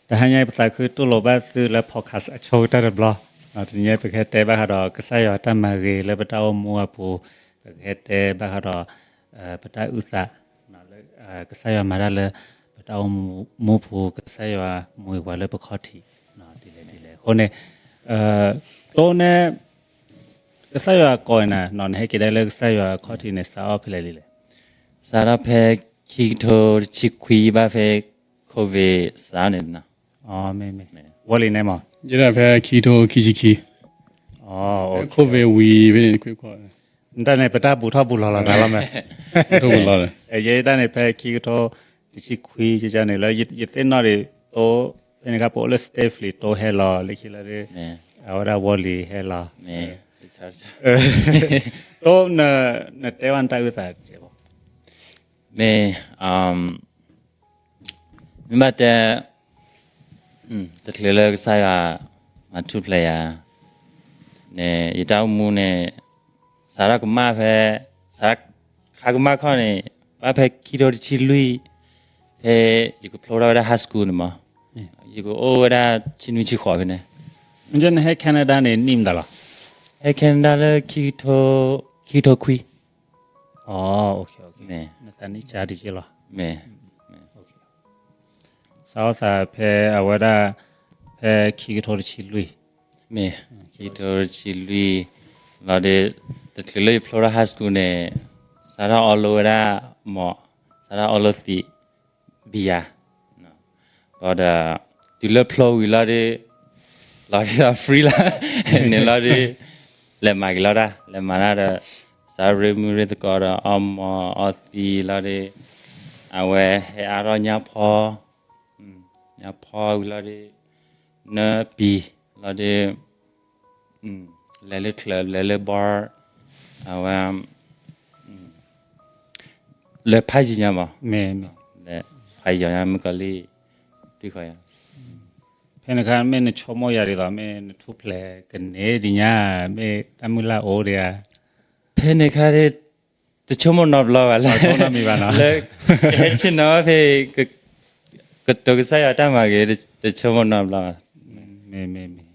တဟါညါအံၤ ပသးခုတူၢ်လိာ်ဘၣ်သုလၢ podcast အဆိကတၢၢ်တဘျီ, တနံၤညါပကဟဲတဲဘၣ်ဃးဒီး ကစၢ်ယွၤတၢ်မၤဂ့ၤလၢပတၢ်အိၣ်မူအပူၤ, ပကဟဲတဲဘၣ်ဃးဒီး ပတၢ်အုၣ်သး လၢ ကစၢ်ယွၤမၤတၢ်လၢ ပတၢ်အိၣ်မူပူၤ, ကစၢ်ယွၤမၤဂ့ၤပှၤလၢပခီၣ်ထံး ဒ်လဲၣ်ဒ်လဲၣ်အဃိန့ၣ်, တိၢ်န့ၣ် ကစၢ်ယွၤကိးနၤ နဟဲက့ၤဒၣ်လၢကစၢ်ယွၤခီၣ်ထံးန့ၣ် စးထီၣ်ဖဲလဲၣ်ဒ်လဲၣ်. စးထီၣ်ဖဲခံကထိတဆံခွံ ဘၣ်ဖဲ COVID စးန့ၣ်နီၤ. ဝီလံန့ၣ်မး, ယဲဒၣ်ဖဲခံကထိခံဆံခံ, COVID ဝံၤဖဲန့ၣ်, တၢ်န့ၣ် ပတၢ်ဘူးထီၣ်ဘူးလီၤလီၤသးလီၤမး, ဘူးထီၣ်ဘူးလီၤ, ယဲတၢ်န့ၣ် ဖဲခံကထိတဆံခွံန့ၣ် လၢယသ့ၣ်နီၣ်ဒံးတိၢ်, ဖဲန့ၣ်အခါ ပအိၣ်လၢ States လံ တိၢ်ဟဲလီၤလၢခံလီၤဒီး အဝဲဒၣ်ဝီလံဟဲလီၤ, တိၢ် နတဲဘၣ်နတၢ်အုၣ်သးတကဲးဖိ, မ့ၢ် မ့ၢ်ဘၣ်တဲ တချုးလၢကစၢ်ယွၤမၤထူၣ်ဖျဲးယၤန့ၣ် ယတၢ်အိၣ်မူန့ၣ် စးထီၣ်ကမၣ်ဖဲ, စးခါကမၣ်ခီၣ်န့ၣ် ဘၣ်ဖဲခံကထိတဆံလွံၢ်, ဖဲယကဖျိထီၣ်ဝဲဒၣ် high school န့ၣ်မး, ယကအိၣ်ဝဲဒၣ်ဆံနွံဆံဃိးဖဲန့ၣ်, နဟဲ Canada န့ၣ် နံၣ်မတၤလီၤ, ဟဲ Canada လၢ ခံကထိခွံ နသးနံၣ်ကၢ်ဒံးက့လီၤ, စးထီၣ်သးဖဲအဝဲဒၣ် ဖဲခံကထိတဆံလွံၢ်, မ့ၢ် ခံကထိတဆံလွံၢ်လီၤဒီး တချုးလၢယဖျိထီၣ် high school န့ၣ် စးထီၣ်အီလိဝဲဒၣ်မီၢ်, စးထီၣ်အီလိသံး ဘံယၤ ဘၣ်ဒီး တုၤလၢဖျိဝံၤလီၤဒီး လီၤဒ်သိး free လီၤ, န့ၣ်လီၤဒီး လဲၤမၤက့ၤလီၤတၢ်, လဲၤမၤတၢ်ဒီး စးရ့မုၢ်ရ့သကိးဒီး အီမီၢ်အီသံးလီၤဒီး အဝဲဟဲအါထီၣ်ညါဖီ, ညါဖီဝံၤလီၤဒီး နၢပံၤလီၤဒီး လဲၤလၢချၢး လဲၤလၢ bar, အဝဲ လဲၤဖးယံၤညါမး, လဲၤဖးယံၤညါ မုၣ်ကီၤလံၢ် တွံၢ်ဃီၤယၤ, ဖဲန့ၣ်အခါ မ့ၢ်နဆိကမိၣ်ယၤဒ်သိး မ့ၢ်နထူၣ်ဖျဲးကန့ၢ်ဒံးညါ, မ့ၢ်တၢ်မုၢ်လၢ်အိၣ်ဒံးဧါ, ဖဲန့ၣ်အခါ တဆိကမိၣ်နီတဘျီဘၣ်လၢ လၢကဟဲဆ့ၣ်နီၤဖဲ ကတိၤကစၢ်ယွၤတၢ်မၤဂ့ၤ တဆိကမိၣ်နီတဘျီဘၣ်, မ့ၢ် မ့ၢ် မ့ၢ်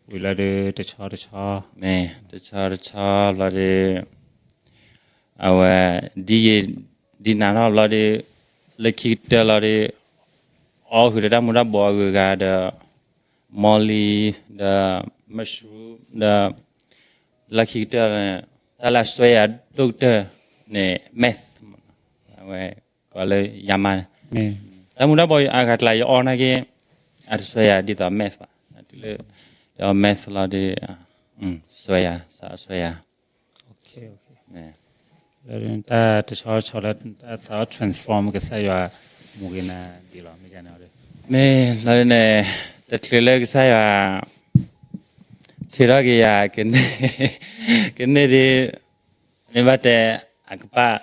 ဝံၤလီၤဒီး တဆီတဆီ, မ့ၢ် တဆီတဆီလီၤဒီး အဝဲ ဒ်ယ ဒ်နၤထီၣ်ဘျီဒီး လၢခံကတၢၢ်လီၤဒီး အီၣ်ဃုာ်ဒီးတၢ်မူၤတၢ်ဘှီးအဂုၤအဂၤဒီး Molly ဒီး mushroom ဒီး လၢခံကတၢၢ်န့ၣ် တၢ်လၢအစွဲယၤဒိၣ်ကတၢၢ်န့ၣ် meth, အဝဲကိးလၢ ယၤမါန့ၣ်, တၢ်မူၤတၢ်ဘှီးအဂၤကျါ ယအီၣ်နာ်က့ အတစွဲယၤဒ်သိး meth ဘၣ်, တုၤလၢ ယအီၣ် meth လီၤဒီး စွဲယၤ စးအစွဲယၤ လၢတၢ်တဆီဆီလၢ တၢ်သးအီၣ် transform ကစၢ်ယွၤမူက့ၤနၤဒ်လီၤ မ့ၢ်န့ၣ်, လီၤန့ၣ် တချုးလၢကစၢ်ယွၤ ထုးထီၣ်က့ၤယၤ ကန့ၢ်ဒ် မ့ၢ်ဘၣ်တဲ အကဘၣ်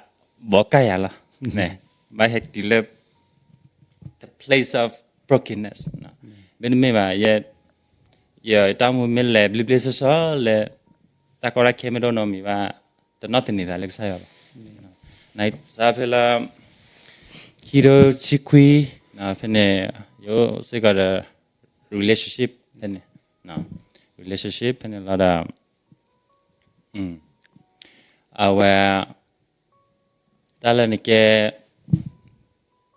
ဘီကၢ်ယၤလီၤ, ဘၣ်ဟဲတုၤလၢ the place of brokenness, မ့တမ့ၢ်ဘၣ် ယတၢ်အိၣ်မူမ့ၢ်လဲၤဘျ့ဘျ့ဆှီဆှီလၢ တၢ်ကီတၢ်ခဲမ့ၢ်တအိၣ်နီတမံၤဘၣ် တနီၣ်သန့ၤသးလၢကစၢ်ယွၤဘၣ်, နစးဖဲလၢ ခံကထိတဆံခွံ ဖဲန့ၣ် ယအိၣ်စ့ၢ်ကီးဒီး relationship ဖဲန့ၣ်, relationship ဖဲန့ၣ်လီၤဒီး အဝဲ တၢ်လၢနကဲ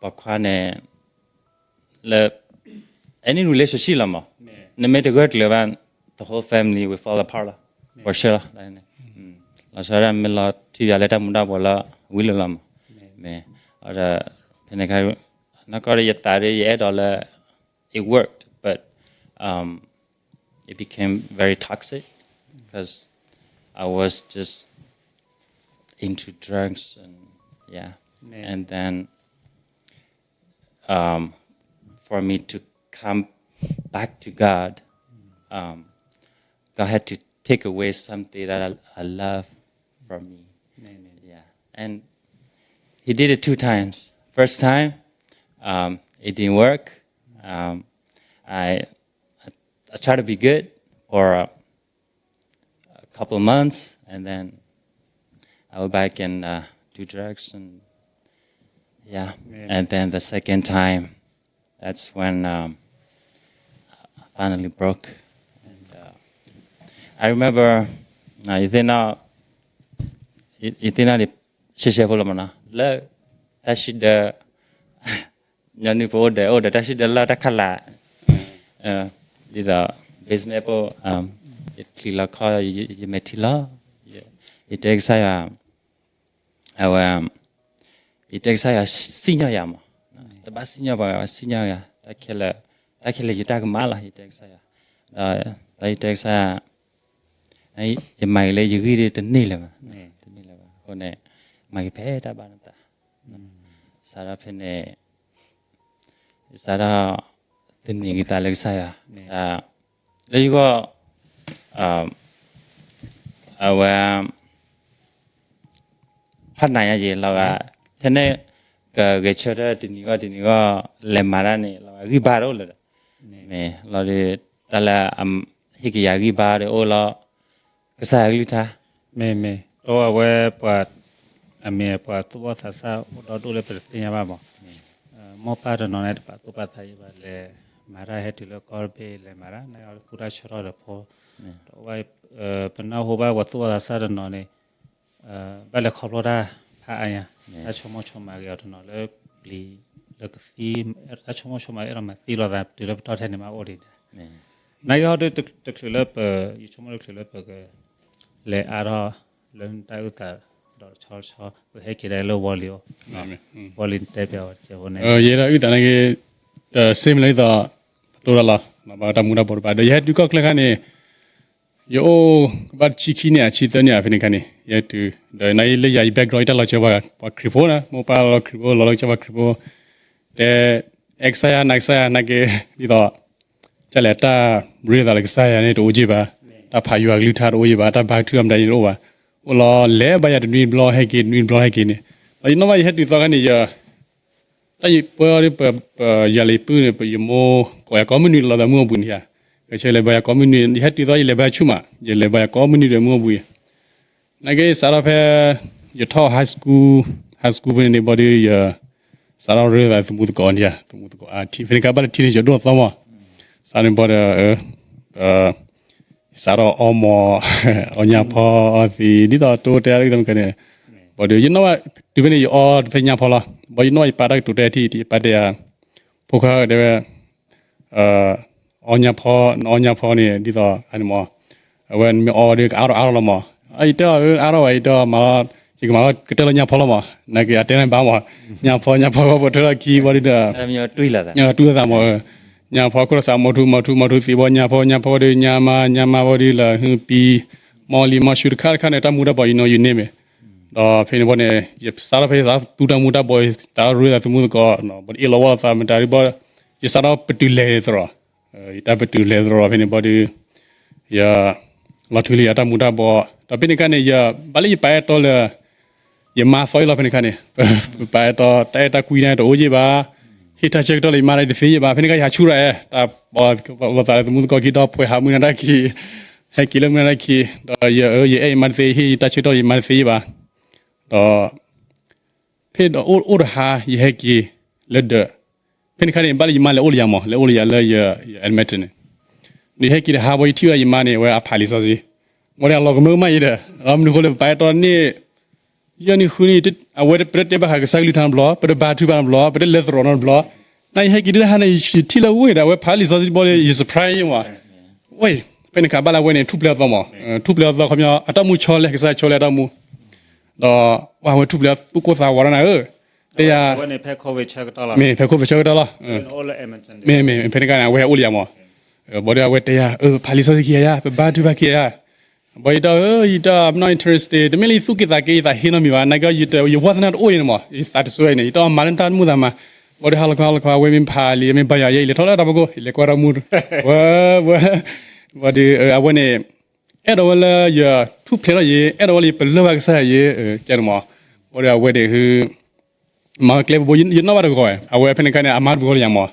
ပိာ်ခွါန့ၣ် လၢ any relationship လီၤမး, နမ့ၢ်တဂၢၢ်ကျၢၤဘၣ် the whole family will fall apart လီၤ, for sure လီၤ, လီၤဆီဒၣ်မ့ၢ်လီၤထံယၤလၢတၢ်မူၤတၢ်ဘှီးလၢ ဝံၤလီၤလီၤမး, မ့ၢ် ဒီး ဖဲန့ၣ်ခါ နီၢ်ကီၢ်ဒီးယသးဒီးယအဲၣ်ဒိးလၢ it worked, but um, it became very toxic because I was just into drugs and yeah. And then um, for me to come back to God, um, God had to take away something that I, I love from me. Yeah. And he did it two times. First time, um, it didn't work. Um, I, I, I tried to be good for a, a couple of months, and then I went back and uh, do drugs, and yeah. And then the second time, that's when um, finally broke. And, uh, I remember, uh, ယသ့ၣ်နီၣ်, ယ, ယသ့ၣ်နီၣ်ဒံး ရှဲရှဲဖိလီၤမနီၤ, လၢ တၢ်ဆံဒၢ ညီနုၢ်ဖိအိၣ်ဒီး အိၣ်ဒီးတၢ်ဆံဒၢလၢတၢ်ခးလး, ဒ်သိး basement ဖိ, ယချံးလီၤခီ, ယမဲာ်ထံလီၤ, ယတဲကစၢ်ယွၤ, အဝဲ, ယတဲကစၢ်ယွၤစံၣ်ညီၣ်ယၤမး, တဘၣ်စံၣ်ညီၣ်ပှၤ စံၣ်ညီၣ်ယၤ, တၢ်ခဲလၢာ်, တၢ်ခဲလၢာ်ယတၢ်ကမၣ်လီၤ ယတဲကစၢ်ယွၤ, ဒီးယတဲကစၢ်ယွၤ ယမၤက့ၤလၢယဂံၢ်ဒ်တန့ၢ်လၢၤဘၣ်, တန့ၢ်လၢၤဘၣ်, အဃိန့ၣ် မၤက့ၤဖဲတၢ်ဘၣ်နသး, စးထီၣ်ဖဲန့ၣ်, စးထီၣ် သန့ၤက့ၤသးလၢကစၢ်ယွၤ, လၢယဂီၢ်, အဝဲ ဖးနးညါယံၤလီၤဂာ်, ထဲန့ၣ် ကဂဲၤဆၢထၢၣ်တနံၤဂီၢ်တနံၤဂီၢ် လဲၤမၤတၢ်န့ၣ် လီၤဂာ်ဂံၢ်ဘါတအိၣ်လၢၤဒီး, မ့ၢ်လီၤဒီး တၢ်လၢ ဟ့ၣ်က့ၤယၤဂံၢ်ဘါဒီးအိၣ်လီၤ, ကစၢ်ယွၤကလုၢ်ကထါ, မ့ၢ်မ့ၢ် တအိၣ်အဝဲပှၤ, အမ့ၢ်ပှၤသူၣ်ဘီၣ်သးစၢ်အိၣ်ဒီဒိၣ်လၢပတသ့ၣ်ညါဘၣ်မး, မိၢ်ပၢ်တနီၤန့ၣ် တပာ်သူၣ်ပာ်သးယံၤဘၣ် လဲၤမၤတၢ် ဟဲတုၤလၢကီၢ်တဘ့ၣ်လဲၤမၤတၢ် နသူတၢ်ဆၢထီၣ်ဒီးဖိ, တအိၣ်ဘၣ်, ပနၢ်ဟူဘၣ်ပှၤသူၣ်ဘီၣ်သးစၢ်တနီၤန့ၣ် ဘၣ်လဲၤခီဖျိတၢ်ဖးအါညါ, တၢ်ဆိကမိၣ်ဆိကမးက့ၤအီၤတနီၤလၢပျံၤ, လၢကသံ, တၢ်ဆိကမိၣ်ဆိကမးအဲၣ်ဒိးမၤသံလီၤသး တုၤလၢပတီၢ်ထဲန့ၣ်မးအိၣ်ဒံးဒၣ်, နာ်က့ဟီဒုတချုးလၢပ, ယဆိကမိၣ်တချုးလၢပက, လဲၤအါထီၣ်, လၢတၢ်အုၣ်သး, ဒီးတဆီတဆီ, ပဟဲက့ၤဒၣ်လၢဝီလံၤအိၣ်, ဝီလံၤနတဲပျးဝဲတကဲးဖိန့ၣ်, ယဲဒၣ်အုၣ်သးနာ်က့, စ့မလၢဒ်သိး, ပတိၢ်တၢ်လီၤ, ဘၣ်တၢ်မူတၢ်ဘှီးတပၤ ဒီးယဟဲတုၤကီၢ်ချၢခါန့ၣ် ယအိၣ်ကဘၣ်တဆံခံနံၣ်အဆံသၢနံၣ်ဧါဖဲန့ၣ်ခါန့ၣ်, ယတုၤ, ဒီးနာ်က့လၢယၤ ယ background ယတၢ်လီၤစၢၤပှၤခရံာ်ဖိန့ၣ်, မိၢ်ပၢ်လီၤခရံာ်ဖိ လီၤလၢကစၢ်ပှၤခရံာ်ဖိ, တဲ, အဲကစၢ်ယွၤ နာ်ကစၢ်ယွၤ နာ်က့, ဒ်သိး, ကလဲၤတၢ်ရ့လိာ်သးလၢကစၢ်ယွၤန့ၣ်တအိၣ်က့ဘၣ်, တၢ်ဖးယွၤကလုၢ်ကထါတအိၣ်က့ဘၣ်, တၢ်ဘါထုကဖၣ်မတၤန့ၣ်တအိၣ်ဘၣ်, အိၣ်လီၤလဲၤဘၣ်ယၤတနွံတဘျီဟဲက့ၤ တနွံတဘျီဟဲက့ၤန့ၣ်, ဒီးယနီၣ်ဘၣ်ယဟဲတုၤသီခါန့ၣ် ယ တၢ်ယပှဲၤအီၤဒ်ပ, ပယၤလံၤပုၢ်န့ၣ် ပယမိၢ်ကိးယၤကိးမုၢ်နွံလီၤသးမုၢ်အိၣ်ဘှံးန့ၣ်ဧါ, ကဆၢလဲၤဘၣ်ယၤကိးမုၢ်နွံ, ယဟဲတုၤသီယလဲၤဘၣ်ဆူၣ်မး, ယလဲၤဘၣ်ယၤကိးမုၢ်နွံဒီးမုၢ်အိၣ်ဘှံး, နာ်က့စးထီၣ်ဖဲ, ယထီၣ် high school, high school ဖဲန့ၣ်န့ၣ်ဘၣ်ဒီးယ, စးထီၣ်ရ့လိာ်သးသမူသကိးန့ၣ်ဧါ, သမူသကိးအါထံၣ် ဖဲန့ၣ်ခါဘၣ်လၢထံန့ၣ် ယဒိၣ်သီမး, စးန့ၣ်ဘၣ်ဒီး စးထီၣ်အီမီၤ, အီညါဖီအီသံး ဒ်သိးတိတဲအါလၢသးမုၢ်ကန့ၣ်, ဘၣ်ဒီးယနီၣ်ဘၣ်, တုၤဖဲန့ၣ်ယအီဖဲညါဖီလီၤ, ဘၣ်ယနီၣ်ဘၣ်ယပၢ်တၢ်ကတိၤတဲထံၣ် ယပၢ်တဲယၤ, ဖိခွါတဲဝဲ, အီညါဖီ, နအီညါဖီန့ၣ် ဒ်သိးအန့ၣ်မး, အဝဲနမ့ၢ်အီဒီးကအါထီၣ်အါထီၣ်လီၤမး, ယတဲအီၤအါထီၣ်ဘၣ် ယတဲအီၤမၤလီၤ, ယကမၤလီၤကတၢၢ်လၢညါဖီလီၤမး, နာ်က့အတဲန့ၣ်ဘၣ်မး, ညါဖီ ညါဖီဝဲပှဲၤထၢထီၣ်ခံဘၣ်ဒီး, တူၢ်လိာ်သးမး, ညါဖီခိၣ်ဒီးစး မီၤထူ မီၤထူ မီၤထူသံးဘၣ် ညါဖီ ညါဖီဒီး ညါမါ ညါမါဘၣ်ဒီးလၢဟုပံၤ, မီၢ်လံ မီၢ်ဆူၣ်တခါတခါန့ၣ် တၢ်မူတၢ်ဘှီး you know, you name it, ဒီးဖဲန့ၣ်ဘၣ်န့ၣ် ယစးထီၣ်ဖဲယသူတၢ်မူတၢ်ဘှီး တၢ်ရ့လိာ်သးသမူသကိး, ဘၣ်ဒီးအ့ၣ်လိာ်ဝီလိာ်သးမတၤဒ်ဘၣ်, ယစးထီၣ်ပတုာ်လဲၤသရိာ်, ယတၢ်ပတုာ်လဲၤသရိာ်ဖဲန့ၣ်ဘၣ်ဒီး, ယ, လီၤထုးလၢယၤတၢ်မူတၢ်ဘှီး, ဒီးဖဲန့ၣ်ခါန့ၣ် ယ, ဘၣ်လၢယပာ်အဲၣ်တီလၢ ယမါသီအံၤလီၤဖဲန့ၣ်ခါန့ၣ်, ပပာ်အဲၣ်တီ တၢ်အဲၣ်တၢ်ကွံန့ၣ်တအိၣ်ယ့ၢ်ဘၣ်, ဟ့ၣ်တၢ်ဆၢကတီၢ်လၢယမါန့ၣ်တသ့ယ့ၢ်ဘၣ်, ဖဲန့ၣ်ခါယဟးဆူၣ်ထီၣ်အဲ, တၢ်ဘၣ်လိာ်သးလၢသမူသကိးခံဒီး ပှဲၤဟးမုၢ်နၤတၢ်ခံ, ဟဲက့ၤလၢမုၢ်နၤတၢ်ခံ, ဒီးယ, ယအဲၣ်ယမါတသ့ ဟ့ၣ်ယတၢ်ဆၢကတီၢ်ယမါတသ့ယ့ၢ်ဘၣ်, ဒီး ဖဲဒီးအိၣ်တဟါ ယဟဲက့ၤလၢဒၢး, ဖဲန့ၣ်ခါန့ၣ် ဘၣ်လၢယမါလဲၤအိၣ်လၢယၤမး လဲၤအိၣ်လၢယၤလၢယ, ယ Edmonton န့ၣ်, ဒီးယဟဲက့ၤတဟါဘၣ် ယထံၣ်ဝဲယမါန့ၣ် အဝဲအဖးလံာ်စီဆှံ, ဝဲဒၣ်လီၤကမၢကမၣ်ယဲဒီး, မနုၤဃိလၢပပာ်အဲၣ်တီန့ၣ်, ယဲန့ၣ်ဃုန့ၣ်, အဝဲပတတဲဘၣ်ဃးကစၢ်ကလုၢ်ကထါနီတဘျီ, ပတဘါထုကဖၣ်နီတဘျီ, ပတလဲၤသရိာ်နီတဘျီ, နာ်က့ယဟဲက့ၤဒၣ်တဟါန့ၣ် ယထံၣ်လၢဝဲဒီး အဝဲဖးလံာ်စီဆှံတဘီဒီး ယ surprise ယဲမး, ဝဲ, ဖဲန့ၣ်ခါဘၣ်လၢအဝဲန့ၣ် ထူၣ်ဖျဲးအသီမး, ထူၣ်ဖျဲးအသီခီပညီ အတၢ်မူဆီလဲ ကစၢ်ဆီလဲအတၢ်မူ ဒီးပှၤဝဲထူၣ်ဖျဲးသူၣ်ကိၢ်သးဂီၤတၢ်နၤဧၢ, တဲယၤ, မ့ၢ်ဖဲ COVID ဆၢကတီၢ်လီၤ, မ့ၢ်ဖဲန့ၣ်ခါန့ၣ် အဝဲဟဲအိၣ်လၢယၤမး, ဘၣ်ဒီးအဝဲတဲယၤ ဖးလံာ်စီဆှံခံဂၤယၤ ပဘါထုကဖၣ်ခံဂၤယၤ, ဘၣ်ဒီး I'm not interested တမ့ၢ်လၢယသူၣ်က့သးက့ ယသးဟ့နီတမံၤဘၣ်, နာ်က့ယဝီသနာတအိၣ်အံၤန့ၣ်မး ယသးတစွဲအံၤန့ၣ် ယတမၤလၢတၢ်မူသးမး, ဘၣ်ဒီးဟါလီၤခီဟါလီၤခီ အဝဲမ့ၢ်ဖးလံာ် မ့ၢ်ဘါယွၤယဲ ယလဲၤထီၣ်လၢတၢ်ဖီခိၣ် ယလဲၤကွၢ်တၢ်မူ, ဝဲ, ဝဲ, ဘၣ်ဒီး အဝဲန့ၣ် အဲၣ်ဒိးဝဲလၢယထူၣ်ဖျဲးထီၣ်ယဲ အဲၣ်ဒိးဝဲလၢယပလၢၢ်ဘၣ်ကစၢ်ယွၤယဲ, ကဲန့ၣ်မး, ဘၣ်ဒီးအဝဲန့ၣ် မၤဝဲကျဲပဘိ ယနီၣ်ဘၣ်တဂီၤ, အဝဲဖဲန့ၣ်ခါန့ၣ် အမါတဂီၤလၢယၤမး,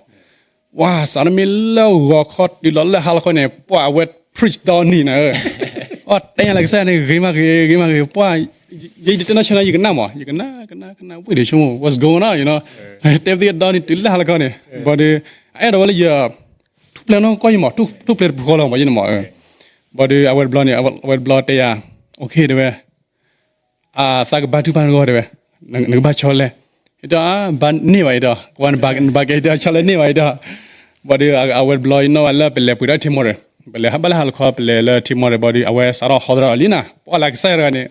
ဝဲ စးထီၣ်မ့ၢ်လၢဂီၤခီတုၤလီၤလၢဟါလီၤခီန့ၣ် ပှၤအဝဲ preach ဒီနံၤနၤဧၢ, အီၣ်တဲညါလၢကစၢ်ယွၤန့ၣ် ဂ့ၤမးဂ့ၤ ဂ့ၤမးဂ့ၤ ပှၤ, ယတတဲနီၢ်ဆၢနၤ ယကနၣ်မး ယကနၣ် ကနၣ် ကနၣ် ဝဲဒီးဆိကမိၣ် what's going on, တဲသ့ဒီနံၤတုၤလၢဟါလီၤခီန့ၣ် ဘၣ်ဒီး အအဲၣ်ဒိးဝဲလၢယ ထူၣ်ဖျဲးနီၢ်ကီၢ်ယံၤမး, ထူၣ်ဖျဲးတပူၤဃီလီၤမးယန့ၣ်မး. ဘၣ်ဒီးအဝဲတဘျီန့ၣ်, အဝဲတဘျီတဲယၤ, OK တဲဝဲ, အသးကဘါထုကဖၣ်နဂီၢ်တဲဝဲ, နကဘါဆီလဲၣ်, ယတဲ, ဘၣ်န့ၢ်ဘၣ်ယတဲ, ကွၢ်နဘၣ်ကဲယတဲဆီလဲၣ်န့ၢ်ဘၣ်ယတဲ. ဘၣ်ဒီးအဝဲတဘျီယနီၣ်ဘၣ်လၢပလဲၤပှ့ၤဒၣ်ထံမီၢ်ဒီး, ပလဲၤဟးဘၣ်လၢဟးလီၤခီ ပလဲၤလၢထံမီၢ်ဒီး ဘၣ်ဒီးအဝဲစးထီၣ်ဟီသရၣ်အီၤလံနၤ, ပှၤလၢကစၢ်ယွၤတဂၤန့ၣ်,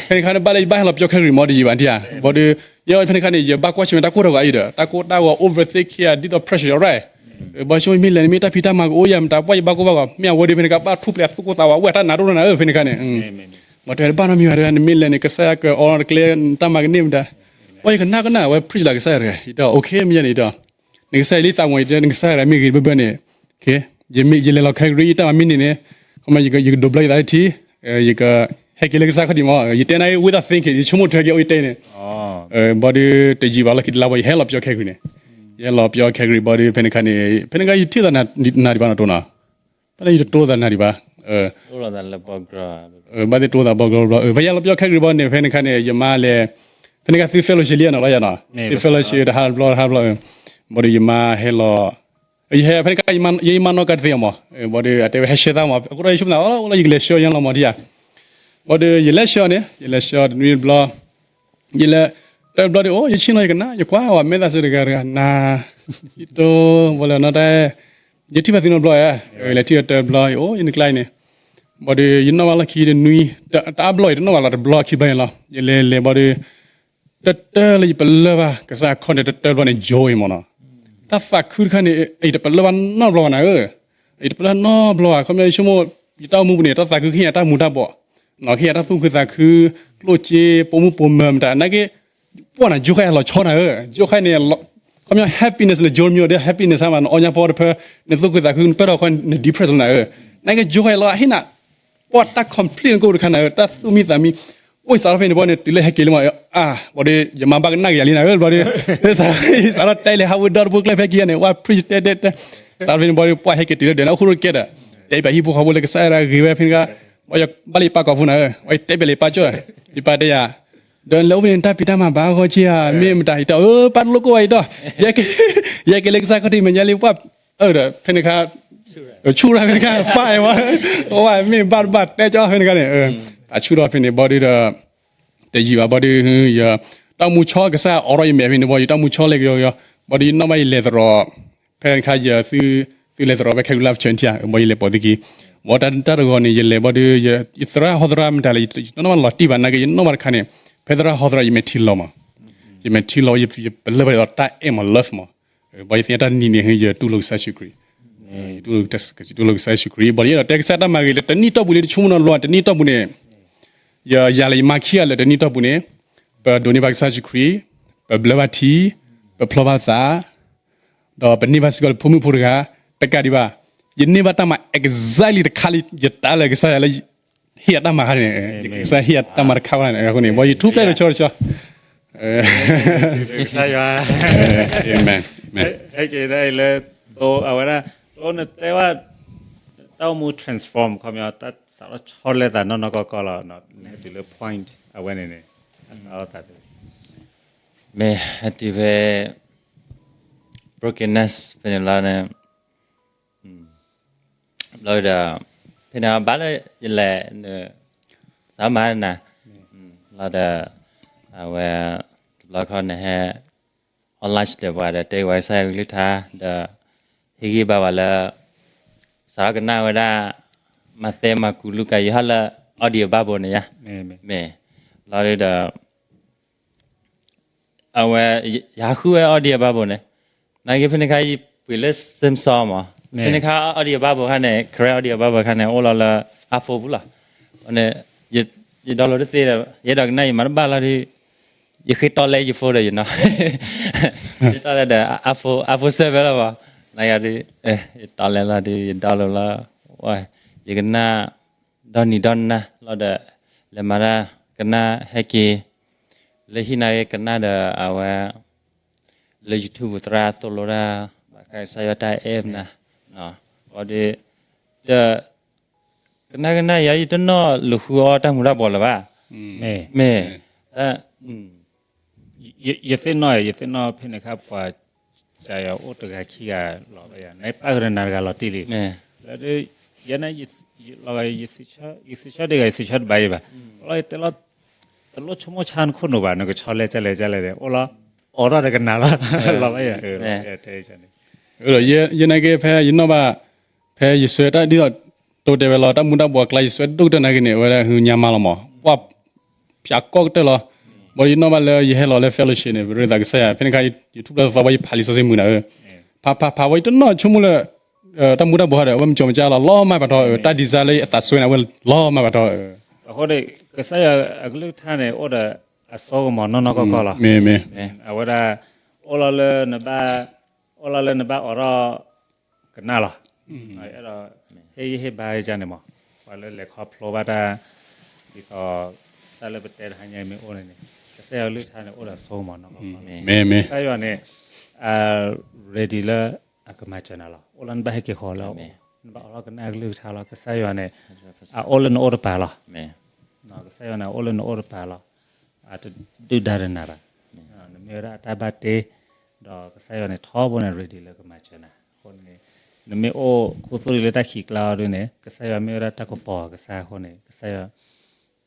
ဖဲန့ၣ်ခါန့ၣ် ဘၣ်လၢယဘၣ်ဟဲလီၤပယီၤခဲကရံၣ်မး တယံာ်ဘၣ်ဒံဧါ, ဘၣ်ဒီး, ယဖဲန့ၣ်ခါန့ၣ် ယဘၣ်ကွၢ်ဆၢၣ်မဲာ်တၢ်ကိၢ်တၢ်ဂီၤအံၤဒီး တၢ်ကိၢ်တၢ်ဂီၤ overthinking ဒ်သိး pressure right, ဘၣ်ဆိမ့ၢ်လဲၤန့ၣ်မ့ၢ်တၢ်ဖံးတၢ်မၤကအိၣ်ယၤမတၤ ပှၢ်ယဘၣ်ကိၢ်ဘၣ်ဂီၤ မ့ၢ်အဝဲဒီးဖဲန့ၣ်ခါ ဘၣ်ထူၣ်ဖျဲးသူၣ်ကိၢ်သးဝး အိၣ်ဝဲတၢ်နးဒိၣ်နၤဧၢ ဖဲန့ၣ်ခါန့ၣ်, ဘၣ်တဲတဘၣ်နီတမံၤဘၣ်တဲ နမ့ၢ်လဲၤန့ၣ် ကစၢ်ယွၤကအိးထီၣ်တကျဲ တၢ်မၤကန့ၢ်မတၤ, ပှၢ်ယကနၣ်ကနၣ် အဝဲ preach လၢကစၢ်ယွၤတဂၤ ယတဲ OK မ့ၢ်ယဲန့ၣ်ဒီး, နကစၢ်ယွၤလံသးမူ ယတဲ နကစၢ်ယွၤမ့ၢ်ဂ့ၤဘၢဘၢန့ၣ်, ယလဲၤလီၤခဲကရံၣ် ယတၢ်မၤမ့ၢ်န့ၢ်န့ၣ်, ခီမ့ၢ်ယကဒိးဘျၢယသးလၢထံ, ယကဟဲက့ၤလၢကစၢ်ခီၣ်ထံးမး ယတဲနၤ without thinking ယဆိကမိၣ်ထွဲက့ၤအိၣ်ယတဲန့ၣ်, ဘၣ်ဒီးတယံာ်ဘၣ်လီၢ်ခံတလါဘၣ် ယဟဲလီၤပယီၤခဲကရံၣ်န့ၣ်, ယဟဲလီၤပယီၤခဲကရံၣ်ဘၣ်ဒီး ဖဲန့ၣ်ခါန့ၣ် ဖဲန့ၣ်ခါယထံၣ်သးနၤဒံးဘၣ်နီၤတိၢ်နီၤ, ဖဲန့ၣ်ယတတိၢ်သးနၤဒံးဘၣ် ဘၣ်သ့ၣ်တိၢ်သးဘီကီဘီ, ဖဲယဟဲလီၤပယီၤခဲကရံၣ်ဘၣ်န့ၣ် ဖဲန့ၣ်ခါန့ၣ် ယမါလဲၤ, ဖဲန့ၣ်ခါသု fellowship လံနီၤလီၤယၤနီၤ, သု fellowship တဟးဘျီတဟးဘျီ, ဘၣ်ဒီးယမါဟဲလီၤ, ယဟဲဖဲန့ၣ်ခါ ယမါနီၣ်ကါတသ့အီၤမး, ဘၣ်ဒီးအတဲဝဲဟဲဆှၢသးမး အဃိဒီးယဆိကမိၣ်သး အိၣ်လၢယကလဲၤဆှၢယဲလီၤမးထံဧါ, ဘၣ်ဒီးယလဲၤဆှၢအီၤန့ၣ် ယလဲၤဆှၢအီၤတနွံတဘျီ, ယလဲၤ, တဘျီဒီး အိၣ် ယဆ့ၣ်နီၤယကနၣ် ယကွၢ်ဝဲမဲာ်သးစၢၤတဂၤတဂၤနၤ, ယတိၢ်ဘၣ်လၢနီၤတဲ, ယထံၣ်ဘၣ်သုနီတဘျီဧါ, ယလဲၤထံၣ်အီၤတဘျီ ယအိၣ်ယနကျါအံၤန့ၣ်, ဘၣ်ဒီးယနီၣ်ဘၣ်လီၢ်ခံတနွံ, တအါဘျီအံၤ တနီၣ်ဘၣ်လီၤတဘျီခံဘျီန့ၣ်လီၤ, ယလဲၤလဲၤဘၣ်ဒီး, တတၢၢ်လၢယပလၢၢ်ဘၣ် ကစၢ်ခီၣ်န့ၣ် တတၢၢ်ဘျီန့ၣ် ယိၤအံၤမးနီၤ, တၢ်သးခုတခါန့ၣ် ယတပလၢၢ်ဘၣ်နီတဘျီဘၣ်နၤဧၢ, ယတပလၢၢ်နီတဘျီဘၣ် ခီပညီယဆိကမိၣ်, ယတၢ်အိၣ်မူပူၤန့ၣ် တၢ်သးခုကဟ့ၣ်ယၤတၢ်မူၤတၢ်ဘှီး, ကဟ့ၣ်ယၤတၢ်သူၣ်ခုသးခု, ကျိၣ်စ့ ပိာ်မုၣ်ပိာ်မၢၤမတၤ နာ်က့, ပှၢ်နၤ ယိၤခါအလီၤဆီနၤဧၢ, ယိၤခါန့ၣ်, ခီပညီ happiness လၢယိၤမံၤဒီး happiness ဟါမး နအီၣ်ညါဖီတဖၢ, နသူၣ်ခုသးခု နပၢၢ်ထီၣ်ခီ န depress လီၤနၤဧၢ, နာ်က့ ယိၤခါအလီၤဟ့ၣ်နၤ, ပှၢ်တၢ် complete နကိၣ်တခါနၤဧၢ, တၢ်သူၣ်မံသးမံ, အိၣ်စးထီၣ်ဖဲန့ၣ်ဘၣ်န့ၣ် တုၤလၢဟဲက့ၤလံမး, အါ, ဘၣ်ဒီး ယမါဘၣ်ကနၣ်က့ၤယၤလံနၤဧၢ, ဘၣ်ဒီး, စးထီၣ်တဲလၢဟးဝဲဒီတဘိကျဲဖဲခံဂၤန့ၣ် ဝဲ preach တဲတဲတဲ, စးထီၣ်ဖဲန့ၣ်ဘၣ်ဒီး ပှၢ်ဟဲက့ၤတုၤလၢဒဲးန့ၣ် အိၣ်ဃူရိကဲဒီး, တဲပှၤဟံၣ်ဖိဃီဖိလၢကစၢ်ယွၤဂ့ၤဝဲဖဲန့ၣ်ခါ, ဘၣ်ယဘၣ်လၢယပၢ်ကိးဖုနၤဧၢ, ဝဲတဲဘၣ်လၢယပၢ်ကၠီ, ယပၢ်တဲယၤ, ဒီးနလဲၤအိၣ်ဖဲန့ၣ် နတၢ်ဖံးတၢ်မၤဘၣ်ဂီၢ်ဆ့ဧါ, မ့ၢ်မတၤ ယတဲအၢ ပၢ်တလိၣ်ကိၢ်ဘၣ်အံၤဒီး, ယဟဲက့ၤလၢကစၢ်ခီၣ်ထံးမဲာ်ညါလံပှၢ်, ဒီး ဖဲန့ၣ်ခါ, ဆူၣ်ရၣ်ဖဲန့ၣ်ခါ ပၢ်အဲၣ်ဝဲ, ဝဲမ့ၢ်ဘၣ်တဘၣ်တဲကၠီဖဲန့ၣ်ခါန့ၣ်, တၢ်ဆူၣ်ထီၣ်ဖဲန့ၣ်ဘၣ်ဒီး, တယံာ်ဘၣ်ဘၣ်ဒီး, ယတၢ်မူဆီကစၢ်အိးထီၣ်ယမဲာ်ဖဲန့ၣ်ဘၣ် ယတၢ်မူဆီလဲၤကယီကယီ, ဘၣ်ဒီးယနီၣ်ဘၣ်ယလဲၤသရိာ်, ဖဲန့ၣ်ခါယ သုလဲၤသရိာ်ဖဲ ခဲကရံၣ် လၢ fraternity ဘၣ်ယလဲၤပိာ်သုခံ, ဘၣ်တၢ်တဂီၤန့ၣ် ယလဲၤဘၣ်ဒီး, ယသရၣ်ဟီသရၣ်မတၤလဲၣ် ယတနီၣ်ဘၣ်လီၤတံၢ်ဘၣ် နာ်က့ ယနီၣ်ဘၣ်တခါန့ၣ်, ဖဲသရၣ်ဟီသရၣ် ယမဲာ်ထံလီၤမး, ယမဲာ်ထံလီၤ ယပလၢၢ်ဘၣ်ဒ်သိးတၢ်အဲၣ်မး love မး, ဘၣ်ယသ့ၣ်ညါတၢ်တနံၤန့ၣ် ယတူၢ်လိာ်ကစၢ်ယ့ၣ်ၡူးခရံာ်, ယတူၢ်လိာ်ကစၢ်ယ့ၣ်ၡူးခရံာ် ဘၣ်ဒီးယအဲၣ်ဒိးတဲကစၢ်တၢ်မၤဂ့ၤလၢတနံၣ်တီၢ်ပူၤလံ တဆိကမိၣ်နီတဘျီ တနံၣ်တီၢ်ပူၤန့ၣ်, ယ ယၤလၢယမါခံဂၤလၢတနံၣ်တီၢ်ပူၤန့ၣ်, ပဒိးန့ၢ်ဘၣ်ကစၢ်ယ့ၣ်ၡူးခရံာ်, ပဘျၢဘၣ်ထံ, ပဖျီဘၣ်သး, ဒီးပန့ၢ်ဘၣ်စ့ၢ်ကီးလၢဖိမုၣ်ဖိတဂၤ, တကးဒံးဘၣ်, ယန့ၢ်ဘၣ်တၢ်မၤ exactly တခါလံ ယတၢ်လၢကစၢ်ယွၤလၢ ဟ့ၣ်ယၤတၢ်မၤခါန့ၣ်, ကစၢ်ဟ့ၣ်ယၤတၢ်မၤတခါဘၣ်န့ၣ် အဃိန့ၣ် ဘၣ်ယထူၣ်ဖျဲးတဆီတဆီ, ကစၢ်ယွၤ, အၤမ့ၣ်, အၤမ့ၣ်, ဟဲက့ၤဒၣ်အံၤလၢ, အဝဲဒၣ်, နတဲဝဲ, တၢ်အိၣ်မူ transform ခီပညီ တၢ်စးထီၣ်ဆီလဲသးနီၢ်နီၢ်ကီၢ်ကီၢ်လီၤ, နဟဲတုၤလၢ point အဝဲန့ၣ်န့ၣ်, အစးထီၣ်သး မ့ၢ်ဟဲတုၤဖဲ brokenness ဖဲန့ၣ်လီၤန့ၣ်, ဘျီဒီး, ဖဲန့ၣ်ဘၣ်လၢယလဲၤ, စးမၤနၤ, လီၤဒီး, အဝဲ, တဘျီခီန့ၣ်ဟဲ, online ဒီးပှၤဒီးတဲဝဲကစၢ်ယွၤကလုၢ်ကထါ, ဒီး, ဟ့ၣ်ဂံၢ်ဘါဝဲလၢ, စးထီၣ်ကနၣ်ဝဲဒၣ်, မးသဲမၢ်ကူးလူၤကၣ် ယဟီၣ်လၢ audio Bible န့ၣ်ယါ, မ့ၢ်, လီၤဒီး အဝဲ, ယဟးဃုဝဲ audio Bible န့ၣ်, နာ်က့ဖဲန့ၣ်ခါယပှ့ၤလၢ Samsung မး, ဖဲန့ၣ်ခါ audio Bible ခါန့ၣ် Karen audio Bible ခါန့ၣ် အိၣ်လီၤလၢ iPhone ပူၤလီၤ, န့ၣ်, ယ download တသ့ဒီး ယအဲၣ်ဒိးကနၣ်ယမၤတဘၣ်လီၤဒီး, ယဃ့တီလဲယ phone ဒီးယနီၤ, ယတီလဲဒီး iPhone, iPhone seven လီၤမး, နာ်က့ဒီး, ယတီလဲလီၤဒီး ယ download လီၤ, ယကနၣ်, ဒီနံၤဒီနၤလီၤဒီး, လဲၤမၤတၢ်ကနၣ်ဟဲက့ၤ, လၢဟံၣ်နာ်က့ကနၣ်ဒီးအဝဲ, လၢ YouTube သရၣ်သိၣ်လိတၢ်, ဘၣ်ဃးကစၢ်ယွၤတၢ်အဲၣ်မနၤ, ဒီး, ဒီး, ကနၣ်ကနၣ်ယၤ ယတနီၣ်လူၤဃုအီၣ်တၢ်မူၤတၢ်ဘှီးလၢၤဘၣ်, မ့ၢ်, ယသ့ၣ်နီၣ်, ယသ့ၣ်နီၣ်ဖဲန့ၣ်ခါပှၤ, ကယအိၣ်တဂၤခံဂၤလီၤဘၣ်ယၤ နပၣ်ဃုာ်ဒီးနၤတဂၤလီၤတံၢ်လံ, လၢဒ် ယဲန့ၣ် ယစံးဆၢဒ်ဂၤ ယစံးဆၢတဘၣ်ယံၤဘၣ်, လီၤ တလိၣ်ဆိကမိၣ်ဆါနခိၣ်နူာ်ဘၣ် နကဆီလဲကလဲကလဲန့ၣ် အိၣ်လီၤ အိးထီၣ်ဒီးကနၤလီၤ လီၤဘၣ်ယၤ တဲ ယနာ်က့ ဖဲယနီၣ်ဘၣ် ဖဲယစွဲတၢ်ဒ်သိး တိတဲဝဲလီၤ တၢ်မူၤတၢ်ဘှီးအကျါ ယစွဲဒိၣ်ကတၢၢ်နာ်က့န့ၣ် အဝဲဒၣ်ဟုညါမါလီၤမး ပှၢ်ဖၠးကီၢ်ကတၢၢ်လီၤ. ဘၣ်ဒီးယနီၣ်ဘၣ်လၢယဟဲလီၤလၢ fellowship န့ၣ် ရ့သးကစၢ်ယွၤ ဖဲန့ၣ်ခါ ယထူၣ်ဖျဲးသီဘၣ် ယဖးလံာ်စီဆှံမုၢ်နၤဧၢ, ဖးဖးဖးဝဲ ယတနီၣ်ဆိကမိၣ်လၢ တၢ်မူၤတၢ်ဘှီးဒီး အဝဲမၤစၢၤမၤစၢ်လီၤ လီၤမၢ်ပာ်ထီၣ်ဧၢ, တၢ် desire လၢအသးစွဲန့ၣ် အဝဲလီၤမၢ်ပာ်ထီၣ်ဧၢ. အဃိန့ၣ် ကစၢ်ယွၤအကလုၢ်ကထါန့ၣ် အိၣ်ဒီးအစိကမီၤနီၢ်နီၢ်ကီၢ်ကီၢ်လီၤ. အဝဲဒၣ် အိၣ်လီၤလၢနဘၣ် အိၣ်လီၤလၢနဘၣ်အိးထီၣ်ကနၣ်လီၤ. အဲၣ်ဒိး ဟ့ၣ်ဂံၢ်ဟ့ၣ်ဘါယၤန့ၣ်မး ပှၤလၢလဲၤခီဖျိဘၣ်တၢ် ဒ်သိး တၢ်လၢပတဲတဟါညါမ့ၢ်အိၣ်န့ၣ်န့ၣ် ကစၢ်ယွၤကလုၢ်ကထါန့ၣ် အိၣ်ဒီးအစိကမီၤနီၢ်ကီၢ်ကီၢ်လီၤ. ကစၢ်ယွၤန့ၣ် ready လၢအကမၤစၢၤနၤလီၤ. အိၣ်လၢနဘၣ်ဟဲက့ၤဃီၤလၢ နဘၣ်အိးထီၣ်ကနၣ်အကလုၢ်ကထါလီၤ. ကစၢ်ယွၤန့ၣ် အအိၣ်လၢနအိၣ်တပၤလီၤ. ကစၢ်ယွၤန့ၣ်အအိၣ်လၢနအိၣ်တပၤလီၤ. အတဒုၣ်ဒါဒီးနၤဘၣ်. နမ့ၢ်ဝဲဒၣ်အတၢ်ဘၣ်တ့ ဒီးကစၢ်ယွၤန့ၣ်ထီဘိန့ၣ် ready လၢကမၤစၢၤနၤ. အဃိန့ၣ် နမ့ၢ်အိၣ်ခူသူၣ်ဒံးလၢတၢ်ခံးကျါအီၤဒ်န့ၣ် ကစၢ်ယွၤမ့ၢ်ဝဲဒၣ်တၢ်ကပီၤကစၢ်အဃိန့ၣ် ကစၢ်ယွၤ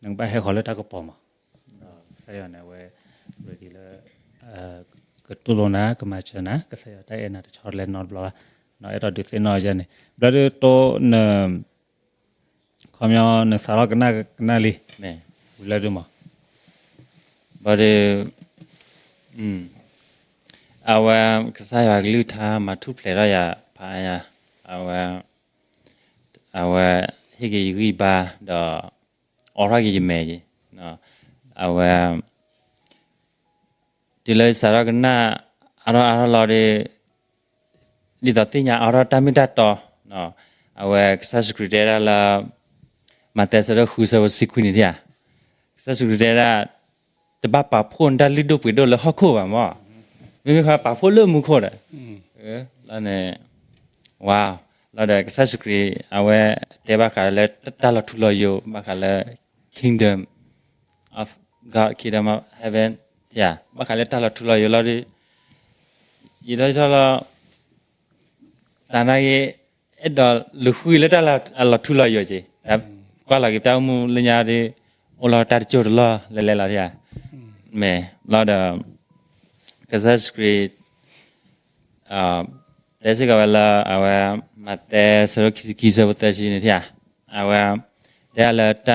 နကဘၣ်ဟဲဃီၤလၢတၢ်ကပီၤမး. ဒီးကစၢ်ယွၤန့ၣ် အဝဲ ready လၢ ကတူၢ်လိာ်နၤ ကမၤစၢၤနၤ ကစၢ်ယွၤတၢ်အဲၣ်နၤတဆီတလဲနီတဘျီဘၣ်. အဲၣ်ဒိးဒုးသ့ၣ်နီၣ်ယဲန့ၣ် ဘျီဒုးတိၢ်န ခီပညီနစးထီၣ်ကနၣ်ကနၣ်လံ ဝံၤလၢဒုးမး ဘျီဒုး အဝဲ ကစၢ်ယွၤကလုၢ်ကထါမၤထူၣ်ဖျဲးထီၣ်ယၤဖးယၤ အဝဲ အဝဲ ဟ့ၣ်က့ၤယဂံၢ်ဘါ ဒီး အိးထီၣ်က့ၤယမဲာ် အဝဲ တုၤလၢယစးထီၣ်ကနၣ် အါထီၣ်အါထီၣ်လီၤဒီး ဒ်သိးသ့ၣ်ညါအါထီၣ်တၢ်မ့ၢ်တၢ်တီ အဝဲကစၢ်ယ့ၣ်ၡူးခရံာ်တဲဒၣ်လၢ မးသဲဆၢဒိၣ်ဃုဆၢဖိတဆံခွံန့ၣ်ဧါ, ကစၢ်ယ့ၣ်ၡူးခရံာ်တဲဒၣ် တဘၣ်ပာ်ဖှိၣ်နတၢ်လုၢ်ဒိၣ်ပှ့ၤဒိၣ်လၢဟီၣ်ခိၣ်ဘၣ်မး, မ့မ့ၢ်ဃီပာ်ဖှိၣ်လၢမူခိၣ်ဒီး လီၤန့ၣ် ဝါ လီၤဒီးကစၢ်ယ့ၣ်ၡူးခရံာ် အဝဲတဲဘၣ်ဃးလၢတၢ်လီၤထူလီၤယိာ် ဘၣ်ဃးလၢ kingdom of God, kingdom of heaven ဘၣ်ဃးလၢတၢ်လီၤထူလီၤယိာ်လီၤဒီး ယံာ်ထီၣ်ယံာ်ထီၣ်လီၤ သနာ်က့ အဲၣ်ဒိးလူၤဃုလၢတၢ်လီၤထူလီၤယိာ်က့ၤ ကွၢ်လီၤက့ၤတၢ်အိၣ်မူလၢညါဒီး အိၣ်လီၤတၢ်တစိၢ်တလီၢ်လဲၤလဲၤလီၤ မ့ၢ်လီၤဒီး ကစၢ်ယ့ၣ်ၡူးခရံာ် တဲစ့ၢ်ကီးဝဲလၢအဝဲ မးသဲဆၢဒိၣ်ခံဆံခံဆၢဖိသၢဆံန့ၣ်ဧါ, အဝဲ တဲလၢ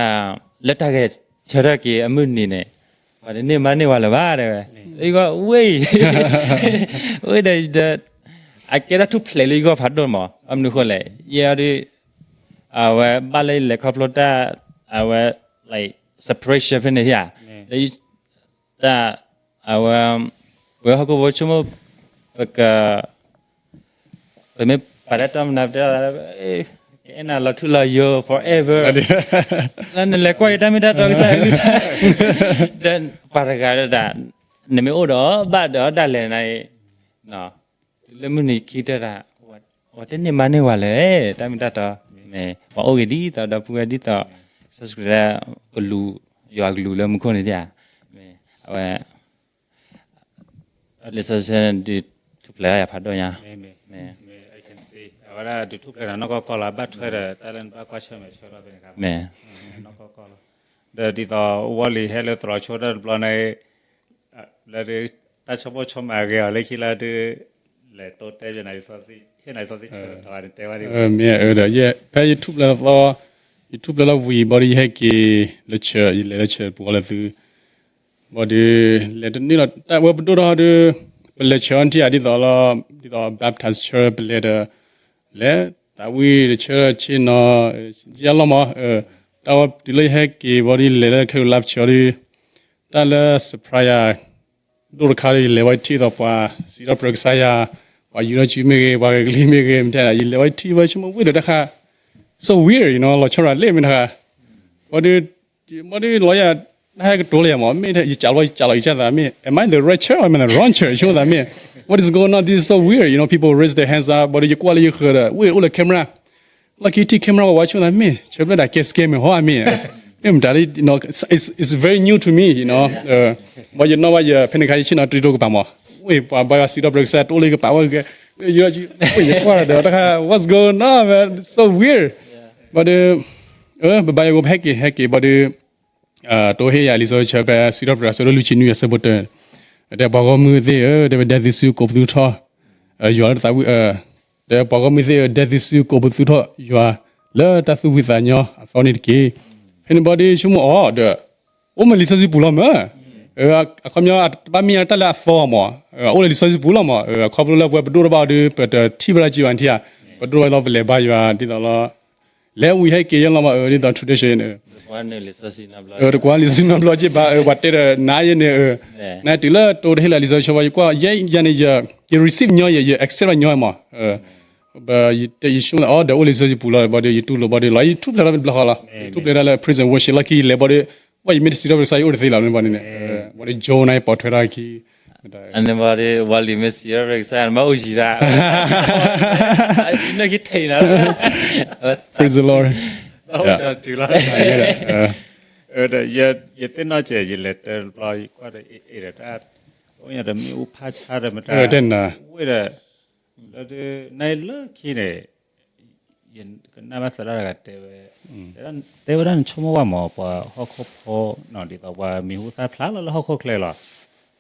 လၢတၢ်ဂဲၤဆၢထၢၣ်က့ၤအမုၢ်နံၤန့ၣ် ပှၤတန့ၢ်မါန့ၢ်ဝၤလၢၤဘၣ်တဲဝဲ, ယဂီၢ်ဝ့ၢ် ဝ့ၢ်ဒီး အကဲတၢ်ထူၣ်ဖျဲးလၢယဂီၢ်ဖးဒိၣ်မး ဘၣ်မနုၤဃိလဲၣ် ယဲဒုး အဝဲဘၣ်လၢယလဲၤခီဖျိတၢ် အဝဲ like separation ဖဲန့ၣ်ဧါ, လၢ တၢ် အဝဲ ပဝဲဟီၣ်ခိၣ်ဖိဆိကမိၣ် ပက ပမ့ၢ်ပာ်တၢ်တမနၤပတဲ ကအဲၣ်နၤလီၤထူလီၤယိာ် forever လၢနလဲၤကွၢ်က့ၤတၢ်မ့ၢ်တၢ်တီကစၢ်ယွၤ ဒီးပှၤတဂၤဒီး နမ့ၢ်အိၣ်ဒီးဘၣ်ဒီးဒၣ်လဲာ်နၤအံၤ တုၤလၢမုၢ်နံၤခံကတၢၢ်တၢ် ပှၤတန့ၢ်မါန့ၢ်ဝၤလၢၤ တၢ်မ့ၢ်တၢ်တီ မ့ၢ်ပှၤအိၣ်ဂ့ၤဒ်သိးဒီပုၢ်ဝဲၢ်ဒ်သိး ကစၢ်ယ့ၣ်ၡူးခရံာ်ကလူး ယွၤကလူးလၢမူခိၣ်န့ၣ်ဧါ, မ့ၢ်အဝဲ လံာ်စီဆှံဒုးထူၣ်ဖျဲးထီၣ်ယၤဖးဒိၣ်ညါ, မ့ၢ် အဝဲဒၣ်ဒုးထူၣ်ဖျဲးနၤနီၢ်ကီၢ်ကီၢ်လီၤ ဘၣ်ထွဲဒီးတၢ်လၢနဘၣ်ကွၢ်ဆၢၣ်မဲာ်ဆၢထီၣ်ဖဲန့ၣ်ခါ မ့ၢ် နီၢ်ကီၢ်ကီၢ်လီၤ, ဒီးဒ်သိးဝီလံၤဟဲလၢသရိာ်ဆိတၢ်တဘျီန့ၣ် လၢဒုး တၢ်ဆိကမိၣ်ဆိကမးဂ့ၤအီၤလၢခံလၢဒုး လဲၤတိတဲယနၤ ဟ့ၣ်နၤလံာ်စီဆှံဆၢတတီၤန့ၣ် တဲဝဲဒ် မ့ၢ်အၢဒီး ယဲ ဖဲယထူၣ်ဖျဲးသီ ယထူၣ်ဖျဲးလီၤဝံၤဘျီဒီး ယဟဲက့ၤလၢ church ယလဲၤလၢ church ပှၤလၢသု ဘျီဒီး လဲၤတန့ၢ်လီၤတၢ်ဝဲပဒိၣ်ထီၣ်ဒီး ပလဲၤ church အီၤထံၣ်ဧါ ဒ်သိးလီၤ ဒ်သိး Baptist church ပလဲၤဒီး လဲၤသးဝံၣ်တ church ဆ့ၣ်နီၤ ယလီၤမး တၢ်ဝဲတုၤလၢယဟဲက့ၤဘျီဒီး လဲၤလၢခဲကလါ church ဒီး တၢ်လၢ surprise ယၤ ဒိၣ်တခါဒီး ယလဲၤဝဲထံၣ်သိးပှၤ စံးထီၣ်ပတြၢၤကစၢ်ယွၤ ပှၤယူၤထီၣ်စုမ့ၢ်ဂ့ၤ ပှၤဂဲၤကလံၤမ့ၢ်ဂ့ၤ မ့ၢ်တဲ ယလဲၤဝဲထံၣ်ဝဲဆိကမိၣ်ဝံၤဒီးတၢ်ခါ so weird ယနီၤ လီၤဆီရၤလ့ၣ်မ့ၢ်တခါ ဘျီဒီး ဘျီဒီးလီၤယၤ တၢ်ဟဲကတိၤလၢယၤမး မ့ၢ်ယကးလီၤ ယကးလီၤယကၢ်သးမ့ၢ် am I in the right church or am I in the wrong church ဆိကမိၣ်သးမ့ၢ် what is going on this is so weird you know people raise their hands up ဘျီဒီးယကွၢ်လၢယဃၢၤဒီး ဝ့ၢ်အိၣ်လၢ camera လီၢ်ခံထံၣ် camera ဝဲဝဲဆိကမိၣ်သးမ့ၢ် ဆၢဖျၢၣ်ဒၣ်ကဲ scam မ့ၢ်ဟီဧါမ့ၢ် မ့ၢ်မတၤလၢ it's it's very new to me you know ဘၣ်ယနီၣ်ဘၣ်ယဖဲန့ၣ်ခါယဆ့ၣ်နီၤတရံးတိၢ်ကပၤမး ပှၤဘါယွၤစံးထီၣ်ပတြၢၤကစၢ်ယွၤ တအိၣ်လၢယကပာ်ဝဲဂဲၤ, ယ ယကွၢ်ဒီးတၢ်ခါ what's going on, man, so weird. ဘၣ်ဒီး ပဘါယွၤဂီၢ် ပဟဲက့ၤ ဟဲက့ၤ ဘၣ်ဒီး တိဟ့ၣ်ယၤလံာ်စီဆှံဖဲစံးထီၣ်ပတြၢၤ အဆၢဒိၣ်လွံၢ်ဆံနွံ အဆၢဖိတၢ, တဲပှၤဂီၢ်မုၢ်သ့ၣ်ဧၢ, တဲဝဲဒဲသုစုကိးပသူထီၣ် ယွၤလၢတသးဝံၣ်, တဲပှၤဂီၢ်မုၢ်သ့ၣ်ဧၢ, ဒဲသုစုကိးပသူထီၣ်ယွၤလၢတၢ်သူၣ်ဖှံသးညီအသီန့ၣ်တက့ၢ်. ဖဲန့ၣ်ဘၣ်ဒီး ဆိကမိၣ်အီၤဒီး အိၣ်မ့ၢ်လံာ်စီဆှံပူၤလီၤမၢ်, အခီပညီ တဘၣ်မ့ၢ်တၢ်လၢအသီမၢ်, အိၣ်လၢလံာ်စီဆှံပူၤလီၤမၢ်, ခီဖျိလၢပဝဲပဒိၣ်တဘၣ်အီၤဒီး ပတထံၣ်ဘၣ်တၢ်က့ဘၣ်နထံၣ်ဧါ, ပဒိၣ်တဘၣ်လီၤ ပလဲၤဘါယွၤဒ်သိးလီၤ လဲၤဝံၤဟဲက့ၤယဲလီၤမၢ်, ဒ်သိး tradition တကွၢ်လံာ်စီဆှံနီတဘျီက့ဘၣ်, ပှၤတဲဒီးနၤယဲန့ၣ်, နတုၤလၢတိတဟ့ၣ်လၢလံာ်စီဆှံဘၣ် ယကွၢ်ယဲယၤန့ၣ် ယ receive ညီယဲ ယ accept ညီမၢ်, ယဆိကမိၣ်အီၤဒီး အိၣ်လံာ်စီဆှံပူၤလီၤ, ဘၣ်ဒီး ယတူၢ်လိာ်ဘၣ်ဒီး လီၤယထူၣ်ဖျဲးထီၣ်တဘျီဃီလီၤ, ယထူၣ်ဖျဲးထီၣ်လၢ praise and worship လီၢ်ခံ ယလဲၤဘၣ်ဒီး ဝဲယမ့ၢ်တစံးထီၣ်ပတြၢၤကစၢ်ယွၤ ယအိၣ်တသ့လီၤမ့ၢ်ဘၣ်န့ၣ်, ဘၣ်ဒီး Jonah ပိာ်ထွဲထီၣ်ခံ အန့ၣ်ဘၣ်ဒီး ဝၤလံာ်မ့ၢ်စံးထီၣ်ပတြၢၤကစၢ်ယွၤ နဘၣ်အိၣ်ယံၤဒၣ်, နကထံၣ်နၤ, Praise the Lord. ဒီး ယသ့ၣ်နီၣ်စဲး ယလဲၤတၢ်တဘျီ ယကွၢ်ဒီး အဲၣ်ဒီးတၢ် အိၣ်ညါဒီးမ့ၣ်အူဖးဆါဒီးမတၤ, ဝ့ၢ်ဒီး လၢဒုး နလၢခံန့ၣ် ယကနၣ်ဘၣ်သရၣ်တဂၤတဲဝဲ, တဲဝဲဒၣ်နဆိကမိၣ်ဘၣ်မၢ် ပှၤဟီၣ်ခိၣ်ဖိနီၤ ဒ်သိးပှၤမံၤဟူသၣ်ဖျါလီၤလၢဟီၣ်ခိၣ်ချၢလီၤ,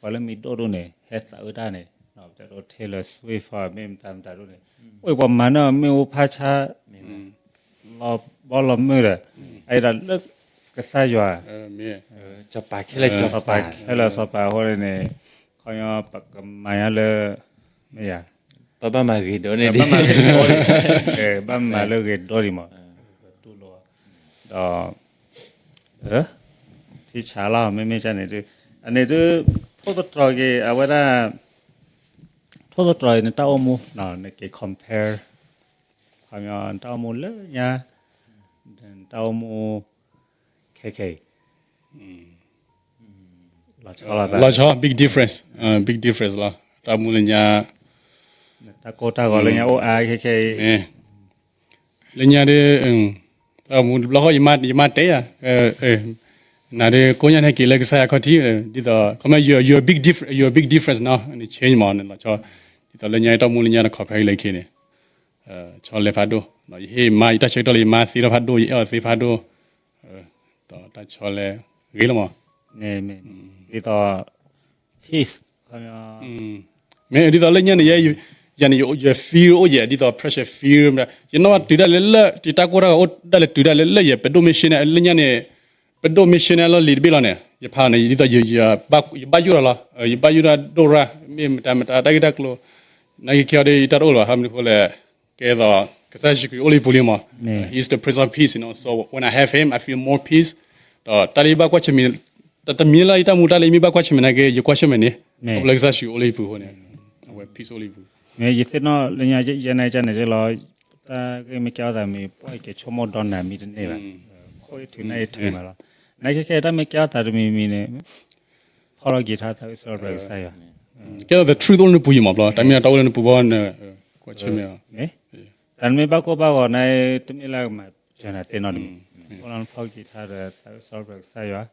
ပှၤလၢမံၤဒိၣ်ဒိၣ်န့ၣ် ဟဲသးအုးတၢ်န့ၣ်, ပတဲဒိး Taylor Swift မ့ၢ်မတၤမတၤဒိၣ်န့ၣ်, အိၣ်ပှၤမၤန့ၢ်မ့ၣ်အူဖးဆါ လီၤဘီလီၤမုၢ်ဒီး, အအံၤဒီးလၢကစၢ်ယွၤ စီၤပၤခဲလၢာ် စီၤပၤခဲလၢာ် စီၤပၤအဃိန့ၣ်, ခီပညီပကမၤညါလၢ မ့ၢ်ယၤ, ဘၣ်မၤဂ့ၤဒိၣ်န့ၣ်, ဘၣ်မၤလၢဂ့ၤဒိၣ်ဒံးမး, တူၢ်လိာ်, ဒီး ထံဆးလီၤ မ့မ့ၢ်ကန့ၣ်ဒုး, အန့ၣ်ဒုး ထိၣ်သတြီၤက့ၤ အဝဲဒၣ် ထိၣ်သတြီၤအံၤ နတၢ်အိၣ်မူ နက့ၤ compare ခီပညီ နတၢ်အိၣ်မူလၢညါ နတၢ်အိၣ်မူ ခဲခဲအံၤ လီၤဆီ big difference, big difference လီၤ. တၢ်အိၣ်မူလၢညါ, တၢ်ကိၢ်တၢ်ဂီၤလၢညါအိၣ်အါခဲခဲအံၤ, လၢညါဒီး တၢ်အိၣ်မူတဘျီဃီ ယမါတဲယၤ, နၤဒီးကိးညါန့ၣ်ဟဲက့ၤလၢကစၢ်ယွၤခီၣ်ထံး, ဒ်သိး ခီပညီ you're a big difference, you're a big difference now, change မး နလီၤဆီ, ဒ်သိးလၢညါတၢ်အိၣ်မူလၢညါတခီဖဲအံၤလၢခံန့ၣ် ဆီလဲဖးဒိၣ်, ယဟ့ၣ်မါ ယတၢ်ဆၢကတီၢ်လၢယမါသ့ထီၣ်ဖးဒိၣ် ယအဲၣ်အီၤသ့ဖးဒိၣ်, ဒီးတၢ်ဆီလဲဂ့ၤလီၤမး, ဒ်သိး peace မ့ၢ်ဒ်သိးလၢညါန့ၣ် ယၤန့ၣ် ယ feel အိၣ်ယဲ ဒ်သိး pressure feel ယနီၣ်ဘၣ်တုၤဒၣ်လဲာ်လၢ တၢ်ကိၢ်တၢ်ဂီၤအိၣ်ဒၣ်လဲာ်တုၤဒၣ်လဲာ်လၢယဲ ပဒိၣ် missionary လၢညါန့ၣ်, ပဒိၣ် missionary လီၢ်လံၤတဘ့ၣ်လီၤန့ၣ် ယဖးန့ၣ် ဒ်သိး ယဘၣ်ယိၣ်တၢ်ဒိၣ်ရၣ် မ့ၢ်မတၤမတၤတၢ်ဂ့ၢ်တၢ်ကျိၤ, နာ်က့ခဲအံၤဒီး ယတၢ်တအိၣ်လၢၤဘၣ် ဟါမနုၤအဃိလဲၣ်, ကဲသိး ကစၢ်ယ့ၣ်ၡူးခရံာ်အိၣ်လၢယပူၤလံမး, He is the Prince of Peace, you know, so when I have him, I feel more peace, ဒီးတၢ်လၢယဘၣ်ကွၢ်ဆၢၣ်မဲာ် တမံၤလၢယတၢ်မူတၢ်လၢယမ့ၢ်ဘၣ်ကွၢ်ဆၢၣ်မဲာ်နာ်က့ ယကွၢ်ဆၢၣ်မဲာ်န့ၣ်, ခီဖျိလၢကစၢ်ယ့ၣ်ၡူးအိၣ်လၢယပူၤအဃိန့ၣ်, အဝဲ peace အိၣ်လၢယပူၤ, မ့ၢ်ယသ့ၣ်နီၣ်လၢညါ ယဲန့ၣ်ကန့ၣ်လီၤ, တၢ်ဂ့ၢ်မ့ၢ်ကဲထီၣ်သးမံၤ ပှၤက့ၤဆိကမိၣ်ဒီနၤမံၤတန့ၢ်ဘၣ်, ခိၣ်အံၤထုးနၢ်အံၤထုးမးလီၤ, နာ်က့ခဲအံၤတၢ်မ့ၢ်ကဲထီၣ်သးတမံၤမံၤန့ၣ် ဖီၣ်လီၤက့ၤထါသးဝံၣ်စံးထီၣ်ပတြၢၤကစၢ်ယွၤ, ကဲသိး the truth အိၣ်လၢနပူၤယံၤမးဘျီ, တၢ်မ့ၢ်တၢ်အိၣ်လၢနပူၤဘီန့ၣ်, ကွၢ်ဆၢၣ်မဲာ်အီၤ, တၢ်နမ့ၢ်ဘၣ်ကိၢ်ဘၣ်ဂီၤန့ၣ် တမ့ၢ်လၢကမၤစၢၤနၤသ့နီတမံၤ, ဖီၣ်လီၤနဖီၣ်က့ၤထါဒီးသးဝံၣ်စံးထီၣ်ပတြၢၤကစၢ်ယွၤ,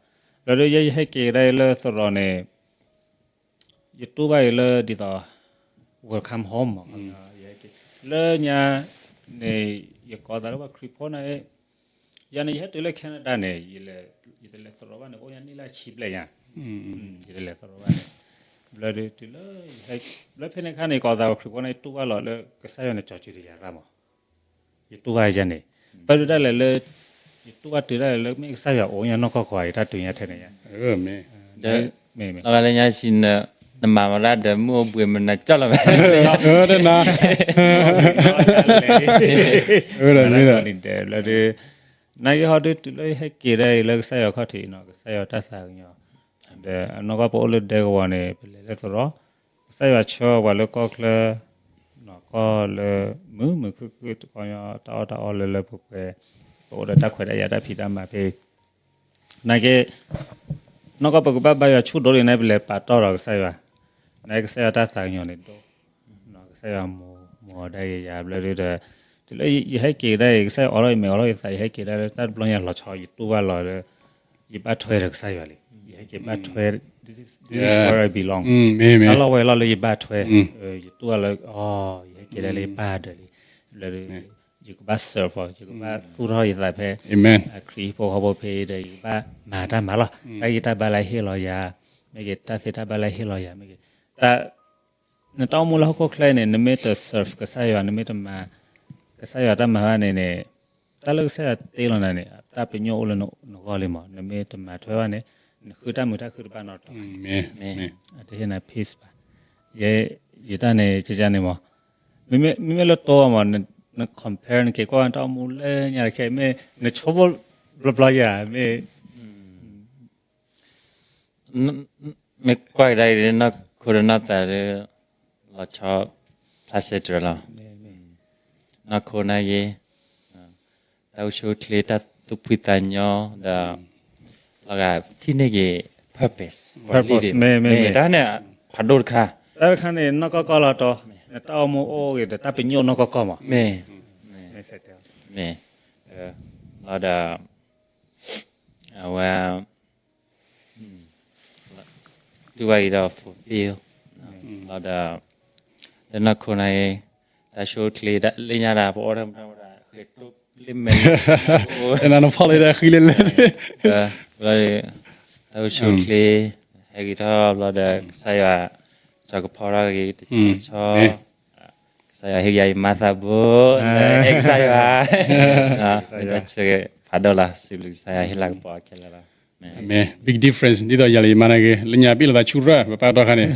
လၢဒုးယဲယဟဲက့ၤကဒါအံၤလၢသရိာ်န့ၣ် ယတူၢ်ဘၣ်အံၤလၢဒ်သိး welcome home မး, လၢညါန့ၣ် ယကိးသးလၢပှၤခရံာ်ဖိန့ၣ်, ယၤန့ၣ် ယဟဲတုၤလၢ Canada န့ၣ် ယတလဲၤသရိာ်ဘၣ်န့ၣ် အိၣ်ညါနံၣ်လၢဆံဘျဲၣ်ညါ, ယတလဲၤသရိာ်ဘၣ်န့ၣ်, ဘျီဒုးတုၤလၢ ဘျီဖဲန့ၣ်အခါန့ၣ် ယကိးသးပှၤခရံာ်ဖိန့ၣ် ယတူၢ်ဘၣ်လီၤလၢကစၢ်ယွၤန့ၣ် ကၠီၤစုၤတယၤရၣ်မး ယတူၢ်ဘၣ်ယၤန့ၣ်, ဘၣ်ဒုးဒၣ်လဲာ်လၢ ယတူၢ်ဘၣ်တုၤဒၣ်လဲာ်လၢမ့ၢ်ကစၢ်ယွၤအိၣ်ညါနီၢ်ကီၢ်ကီၢ်အံၤ တၢ်တုၤညါထဲန့ၣ်ညါ, မ့ၢ် လီၤဂာ်လၢညါဆံး နမၤဝဲဒၣ်ဒီးမုၢ်အိၣ်ဘှံးမနၤကၠီၣ်လီၤဝဲ, တနၤ, မ့ၢ်ဒီး နာ်က့ဟီဒုးတုၤလၢယဟဲက့ၤဒၣ်အံၤလၢကစၢ်ယွၤခီၣ်ထံးနီၤ ကစၢ်ယွၤတၢ်သးကညီၤ, ဒီးအနီၢ်ကီၢ်ပအိၣ်လၢဒဲကဝီၤန့ၣ် ပလဲၤလၢသရိာ်, ကစၢ်ယွၤဆှၢပှၤလၢကီၢ်ချၢ နီၢ်ကီၢ်လၢ မုာ်မုာ်ခုၣ်ခုၣ် တကီၢ်ညီတၢ်အီၣ်တၢ်အီလၢလၢပှဲၤပှဲၤ, ပအိၣ်ဒီးတၢ်ခွဲးတၢ်ယာ်တၢ်ဖံးတၢ်မၤဖဲ နာ်က့ နီၢ်ကီၢ်ပကဘၣ်ဘါယွၤဆူၣ်ဒိၣ်ဒံးန့ၣ် ပလဲၤပာ်တီၢ်ဒီးကစၢ်ယွၤ, နာ်က့ကစၢ်ယွၤတၢ်သးကညီၤန့ၣ်ဒိၣ်, ကစၢ်ယွၤမိၢ်မိၢ်ဒၣ်ယၤဘျီဒုဒီး တုၤလၢယဟဲက့ၤဒၣ်အံၤ ကစၢ်ယွၤအိးထီၣ်ယမဲာ်အိးထီၣ်ယသး ယဟဲက့ၤဒၣ်လၢတၢ်တဘျီညါလီၤဆီ ယတူၢ်ဘၣ်လီၤလၢ ယဘၣ်ထွဲဒီးကစၢ်ယွၤလံ ယဟဲက့ၤဘၣ်ထွဲ, this is where I belong. တၢ်လီၢ်ဝဲလီၤလၢယဘၣ်ထွဲ, ယတူၢ်အီၤလၢ ယဟဲက့ၤဒၣ်လၢယပၢ်ဒၢးလံ, လၢ ယကဘၣ် serve အီၤ, ယကဘၣ်သူၣ်ထီၣ်ယသးဖဲ ခရံာ်ဖိဟီၣ်ခိၣ်ဖိဒီး ယကဘၣ်မၤတၢ်မၤလီၤ. တၢ်ဂံၢ်တၢ်ဘါလၢဟ့ၣ်လီၤယၤ, မ့ၢ်ဂ့ၤ တၢ်သ့တၢ်ဘၣ်လၢဟ့ၣ်လီၤယၤ မ့ၢ်ဂ့ၤ, တၢ် နတၢ်အိၣ်မူလၢဟီၣ်ခိၣ်ချၢအံၤန့ၣ် နမ့ၢ်တ serve ကစၢ်ယွၤ, နမ့ၢ်တမၤ ကစၢ်ယွၤတၢ်မၤဘၣ်န့ၣ်န့ၣ်, တၢ်လၢကစၢ်ယွၤတ့လီၤနၤန့ၣ် တၢ်ပညိၣ်အိၣ်လၢနဂီၢ်လံမး. နမ့ၢ်တမၤထွဲဘၣ်န့ၣ် နဃုတၢ်မုာ်တၢ်ခုတဘၣ်နီတတီၤ, တဟ့ၣ်နၤ peace ဘၣ်. ယဲ ယတၢ်န့ၣ် ကကန့ၣ်မး, မ့မ့ၢ်လၢတီမး န compare နက့ၤကွၢ်တၢ်အိၣ်မူလၢညါတခဲအံၤ မ့ၢ်နဆိကမိၣ်ဘျီဘျီယၤ မ့ၢ် မ့ၢ်ကွၢ်ကဒါအံၤ နီၢ်ခိဒီးနီၢ်သးဒီး လီၤဆီဖျါဆၢတြၢၤလီၤ. နီၢ်ခိနာ်က့ၤ တၢ်အိၣ်ဆူၣ်အိၣ်ချ့ တၢ်သူၣ်ဖှံသးညီဒီး လီၤဂာ်ထံၣ်န့ၢ်က့ၤ purpose တၢ်န့ၣ် ဖးဒိၣ်တခါ, တၢ်တခါန့ၣ် နီၢ်ကီၢ်ကီၢ်လီၤတီ, နတၢ်အိၣ်မူအိၣ်ဂ့ၤဒီး တၢ်ပညိၣ်နီၢ်ကီၢ်ကီၢ်မး, မ့ၢ်လီၤဒီး အဝဲ တူၢ်ဘၣ်အံၤဒီး fulfill လီၤဒီး လၢနီၢ်ခိနာ်က့ၤ တၢ်အိၣ်ဆူၣ်အိၣ်ချ့ လၢညါဒီး ပအိၣ်ဒီးမတၤမတၤ ဃ့တိၢ်လၢမဲာ် နဖီၣ်လၢဒီးဃံလၢလၢ ဘျီဒီး တၢ်အိၣ်ဆူၣ်အိၣ်ချ့ ဟဲက့ၤထီၣ်ဘျီဒီး ကစၢ်ယွၤ ကၠီကဖီထီၣ်က့ၤတဆီဆီ ကစၢ်ယွၤဟ့ၣ်ယၤယမါသးဘိ အဲၣ်ကစၢ်ယွၤ မ့ၢ်တၢ်ဆၢဂ့ၤဖးဒိၣ်လီၤ စံးဘျုးကစၢ်ယွၤဟ့ၣ်လၤကပီၤခဲလၢာ်လီၤ. မ့ၢ် big difference ဒ်သိးယၤလၢယမါနာ်က့ၤ လၢညါပ့ၣ်လိာ်သးဆူၣ်ရၢၢ် ပပၢ်တီခါန့ၣ်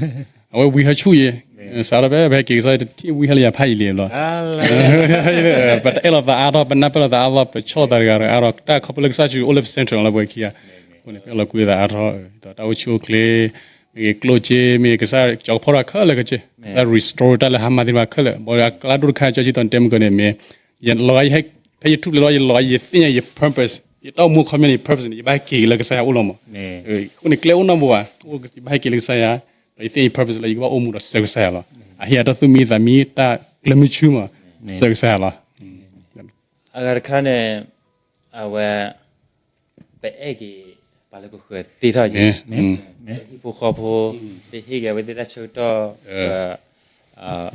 အဝဲဝံၤဟဲဆူၣ်ယဲၤ စးထီၣ်ဖဲ ပဟဲက့ၤကစၢ်ယွၤတထံၣ်ဝံၤဟဲလၢယၤဖးယံာ်လံဘျီ ပတအဲၣ်လိာ်သးအါထီၣ် ပနၢ်ပၢၢ်လိာ်သးအါထီၣ် ပဆီၣ်လိာ်သးတဂၤဒီးအါထီၣ် တၢ်ခီဖျိလၢကစၢ်ယွၤအိၣ်လၢပ center လီၤပှဲၤခံဂၤ အဃိန့ၣ် ပအဲၣ်လိာ်ကွံလိာ်သးအါထီၣ် ဒီးတၢ်အိၣ်ဆူၣ်အိၣ်ချ့ မ့ၢ်ဂ့ၤကျိၣ်စ့ မ့ၢ်ဂ့ၤကစၢ်ယွၤကၠီကဖီထီၣ်ခဲလၢာ်ခဲဆ့ ကစၢ် restore တၢ်လၢဟါမၢ်သ့ၣ်တဖၣ်ခဲလၢာ် ဘၣ်ဒီးအကျါဒိၣ်တခါ ကၠီဆံတီၤတဲမုၢ်ကီၢ်န့ၣ် မ့ၢ် ယလီၤဂာ်ယဟဲ ဖဲယထူၣ်ဖျဲးလီၤ ယလီၤဂာ်ယသ့ၣ်ညါယ purpose ယတၢ်အိၣ်မူအခီပညီန့ၣ် ယ purpose န့ၣ် ယဘၣ်ဟဲက့ၤလၢကစၢ်ယွၤအိၣ်လီၤမး အဃိန့ၣ် ကျဲအိၣ်နီတဘိဘၣ် ယဘၣ်ဟဲက့ၤလၢကစၢ်ယွၤ ဒီးယသ့ၣ်ညါယ purpose လၢယကဘၣ်အိၣ်မူဒီးဆၢကစၢ်ယွၤလီၤ အဟ့ၣ်အတၢ်သူၣ်မံသးမံ တၢ်ကျၢၤမုဆူမး ဆၢကစၢ်ယွၤလီၤ အဂၤတခါန့ၣ် အဝဲ ပအဲၣ်က့ၤ ပှၤလၢပဃၢၤသ့ထီၣ်က့ၤ ပဟံၣ်ဖိဃီဖိ ပဟ့ၣ်က့ၤအဝဲသ့ၣ်တၢ်ဆၢကတီၢ်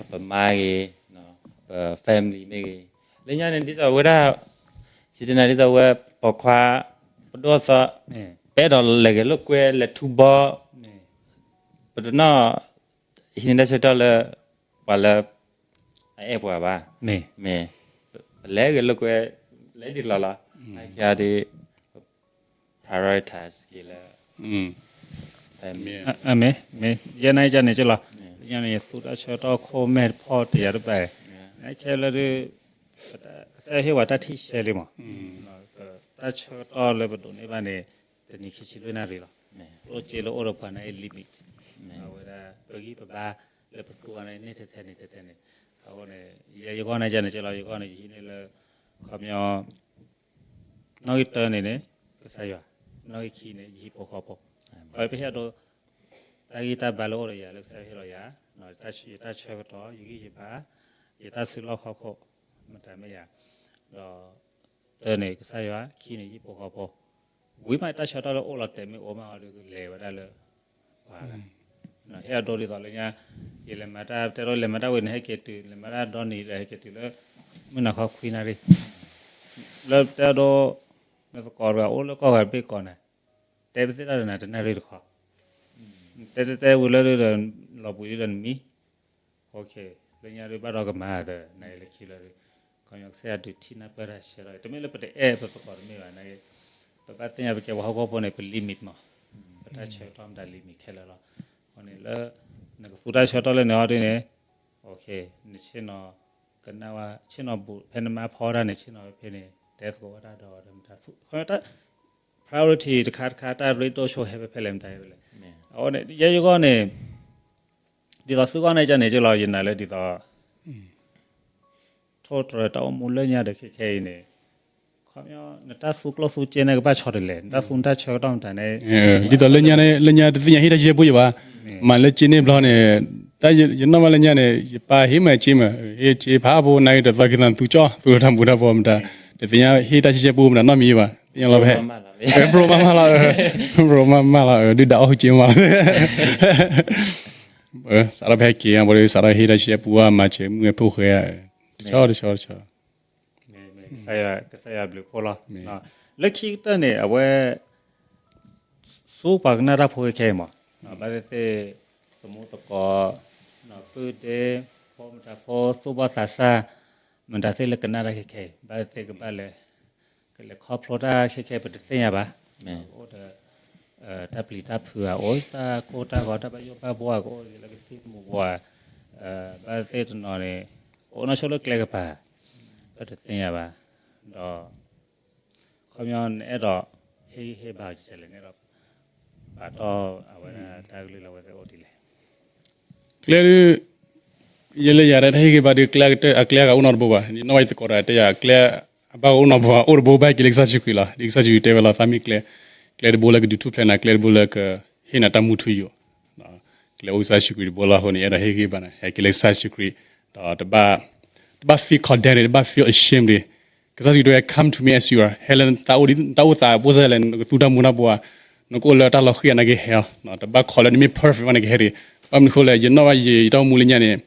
ပ ပမါဂ့ၤ ပ family မ့ၢ်ဂ့ၤ လၢညါန့ၣ် ဒ်သိးဝဲဒၣ် စံးတနၤဒ်သိးဝဲ ပိာ်ခွါ ပဒိၣ်သီ ပအဲၣ်ဒိးလဲၤဂဲၤလိာ်ကွဲ လဲၤထူဘီ ပတနီၣ် ဟံးန့ၢ်တၢ်ဆၢကတီၢ်လၢ ပှၤလၢ အအဲၣ်ပှၤဘၣ် မ့ၢ် ပလဲၤဂဲၤလိာ်ကွဲ လဲၤဒ်လီၤလီၤ အခဲအံၤဒ် prioritize က့ၤလၢ မ့ၢ် မ့ၢ် ယဲနာ်က့ၤန့ၣ်က့လီၤ လၢညါန့ၣ် ယသူတၢ်ဆၢကတီၢ်ခိၣ်မဲာ်တဖီတယၤတဘၣ် နခဲလၢာ်ဒ် ကစၢ်ယွၤဟ့ၣ်ဝဲတၢ်ထံၣ်ရှဲလံမး တၢ်ဆၢကတီၢ်လၢပဒိးန့ၢ်ဘၣ်န့ၣ် တနံၤခံဆံလွံၢ်နၣ်ရံၣ်လီၤ ကျိၣ်စ့လၢအိၣ်ဒီးပှၤန့ၣ် limit အဝဲဒၣ် ပဂံၢ်ပဘါလၢပသူအီၤန့ၣ် န့ၢ်ထဲထဲန့ၣ်ထဲထဲန့ၣ် အဃိန့ၣ် ယဲယဂီၢ်နာ်က့ၤန့ၣ်က့လီၤ ယဂီၢ်န့ၣ် ယဟံးန့ၢ်လၢ ခီပညီ နီၣ်ဂံၢ်တၢန့ၣ်န့ၣ် ကစၢ်ယွၤ နီၣ်ဂံၢ်ခံန့ၣ် ယဟံၣ်ဖိဃီဖိ ခီပဟ့ၣ်အဒိ တၢ်ဂံၢ်တၢ်ဘါလၢအိၣ်ဒီးယၤလၢကစၢ်ယွၤဟ့ၣ်လီၤယၤ ယတၢ်ဆၢကတီၢ် ယဂံၢ်ယဘါ ယတၢ်စုလီၢ်ခီၣ်ခိၣ် မတၤမ့ၢ်ယၤ ဒီး တၢန့ၣ် ကစၢ်ယွၤ ခံန့ၣ် ဟံၣ်ဖိဃီဖိ ဝံၤမးတၢ်ဆၢကတီၢ်လၢအိၣ်လီၤတဲာ်မ့ၢ်အိၣ်မးအီၤဒီးလဲၤဝဲဒၣ်လၢ ပှၤ ဟ့ၣ်အဒိဒ်သိးလၢညါ ယလဲၤမၤတၢ်တဲဒိလဲၤမၤတၢ်ဝံၤန့ၣ် ဟဲက့ၤတုၤ လဲၤမၤတၢ်ဒီနံၤဒီးဟဲက့ၤတုၤလၢ မုၢ်နၤခီခွံနၣ်ရံၣ် လၢတဲဒိ နသကိးတဂၤအိၣ်လၢကီၢ်ဂၤတဘ့ၣ်ကီးနၤ တဲပသ့ၣ်တၢ်ဒီးနၤတနၣ်ရံၣ်တခီ တဲတဲတဲဝံၤလၢဒီး လီၤဘှံးဒီးနမံ လၢညါဒ်ဘၣ်ဒီးကမၤဒီး နၤအံၤလၢခံလၢ ခီပညီကစၢ်ယွၤဒုးထံၣ်နၢ်ပၢၢ်တၢ်ဆၢကတီၢ် တမ့ၢ်လၢပတအဲၣ်ပသကိးတမ့ၢ်ဘၣ်န့ၣ် ပဘၣ်သ့ၣ်ညါပကဲပှၤဟီၣ်ခိၣ်ဖိန့ၣ် ပ limit မး ပတၢ်ဆၢကတီၢ်မတၤ limit ခဲလၢာ်လီၤ အဃိန့ၣ်လၢ နကသူတၢ်ဆၢကတီၢ်လၢန့ၣ်အီၤဒ်န့ၣ် နဆ့ၣ်နီၤ ကနၣ်ဝဲ ဆ့ၣ်နီၤဘူး ဖဲနမါဖီတၢ်န့ၣ် ဆ့ၣ်နီၤဖဲန့ၣ် တဲသကိးဝဲတၢ်ဒီး priority တခါတခါ တၢ်ရ့ဒိၣ်ဆိ ဟဲဖဲဖဲလဲၣ်မတၤဖဲလဲၣ် အဃိန့ၣ် ယဲယဂီၢ်န့ၣ် ဒ်သိးသုဂီၢ်န့ၣ်ကန့ၣ်က့လီၤ ယနာ်လၢဒ်သိး ထိၣ်တြီၤတၢ်အိၣ်မူလၢညါဒီးခဲခဲအံၤန့ၣ် ခီပညီ နတၢ်သူကျိၣ်သူစ့န့ၣ်ကဘၣ်ဆီတလဲ နတၢ်သူနတၢ်ဆၢကတီၢ်မတၤန့ၣ် ဒ်သိးလၢညါန့ၣ် လၢညါတသ့ၣ်ညါဟ့ၣ်တၢ်ဆံဆဲပူယဘၣ် မၤလၢစ့န့ၣ်ဘျီန့ၣ် တၢ်ယနီၢ်မးလၢညါန့ၣ် ယပၢ်ဟ့ၣ်မးစ့မး ဟ့ၣ်စ့ဖးဖိ နၤဂ့ၤတသီခံသီ သူကၠီ သူလၢတၢ်မူတၢ်ဘှီမတၤ တသ့ၣ်ညါဟ့ၣ်တၢ်ဆံဆဲပူမတၤနီတမံၤဘၣ် လီၤဖဲ ဘြိမးမးလီၤ, ဘြိမးမးလီၤ, ဒုၣ်ဒါအီၣ်ဟုက့မးလီၤ, စးထီၣ်ဖဲက့ၤ ဘၣ်ဒီး စးထီၣ်ဖဲက့ၤပူၤမၤစၢၤမုၢ်ဖှိၣ်ဃဲ, တဆီတဆီတဆီ ကစၢ်ယွၤဘျုးဖှိၣ်လီၤ. လၢခံကတၢၢ်န့ၣ် အဝဲ ဆူပှၤကနၣ်တၢ်ဖိခဲခဲအံၤမး, ဘၣ်သ့ၣ်သ့ၣ် သမူသကိး ပုၢ်ဒ့ ဖိမတၤဖိ သူၣ်ဘီၣ်သးစၢ် မတၤသ့ၣ်လၢကနၣ်တၢ်ခဲခဲအံၤ ဘၣ်သ့ၣ်သ့ၣ်ကဘၣ်လဲၤ ကလဲၤခီဖျိတၢ်ခဲခဲ ပတသ့ၣ်ညါဘၣ်. အိၣ်ဒီး တၢ်ပျံၤတၢ်ဖုးဧါ, အိၣ်တၢ်ကိၢ်တၢ်ဂီၤ တၢ်ဘၣ်ယိၣ်ဘၣ်ဘှီဧါ, ကအိၣ်လၢကသံၣ်ကမူၤဘှီးဧါ, ဘၣ်သ့ၣ်တနီၤန့ၣ် ကအိၣ်နီၢ်ဆိလၢကျဲကပၤ ပတသ့ၣ်ညါဘၣ်. ဒီး ခီပညီနအဲၣ်ဒိး ဟ့ၣ်ဂံၢ်ဟ့ၣ်ဘါကလဲၣ်န့ၣ်ဒီး ပာ်တီၢ်အဝဲဒၣ်တၢ်ကလုၢ်လၢအဝဲသ့ၣ်အိၣ်ဒ်လဲၣ်. ကျဲဒုး ယဲလၢယၤတၢ်ဟ့ၣ်ဂံၢ်ဘါဒုး ကျဲအကတၢၢ်အကျဲအဂၤအိၣ်နီတဘိဘၣ်, ယနီၣ်ဘၣ်ယသကိးတၢ်တဲယၤ ကျဲအဘၣ်အိၣ်နီတဘိ အိၣ်တဘိဘၣ် ဟဲက့ၤလၢကစၢ်ယ့ၣ်ၡူးခရံာ်လီၤ. လၢကစၢ်ယ့ၣ်ၡူးခရံာ်တဲဝဲလီၤ သးမ့ၢ်ကျဲ, ကျဲတဘိလၢကဒုးထူၣ်ဖျဲးနၤ, ကျဲတဘိလၢကဟ့ၣ်နၤတၢ်မူထူယိာ်, ကျဲအိၣ်ကစၢ်ယ့ၣ်ၡူးခရံာ်တဘိလီၤ. အဃိန့ၣ် ယအဲၣ်ဒိးဟ့ၣ်ဂံၢ်ဘါနၤ ဟဲက့ၤလၢကစၢ်ယ့ၣ်ၡူးခရံာ် ဒီးတဘၣ် တဘၣ် feel condemned, တဘၣ် feel ashamed. ကစၢ်ယ့ၣ်ၡူးခရံာ် come to me as you are, ဟဲလၢနတၢ်အိၣ်သးအပူၤစ့ၢ်လဲၣ်, နကသူတၢ်မူတၢ်ဘှီဧါ, နကအိၣ်လၢတၢ်လီၤဃံၤဧါ, နကဟဲလီၤ. တဘၣ်ခိးလၢနမ့ၢ် perfect မး နကဟဲတဂ့ၤ. ဘၣ်မနုၤအဃိလဲၣ်, ယနီၣ်ဘၣ်ယတၢ်အိၣ်မူလၢညါန့ၣ်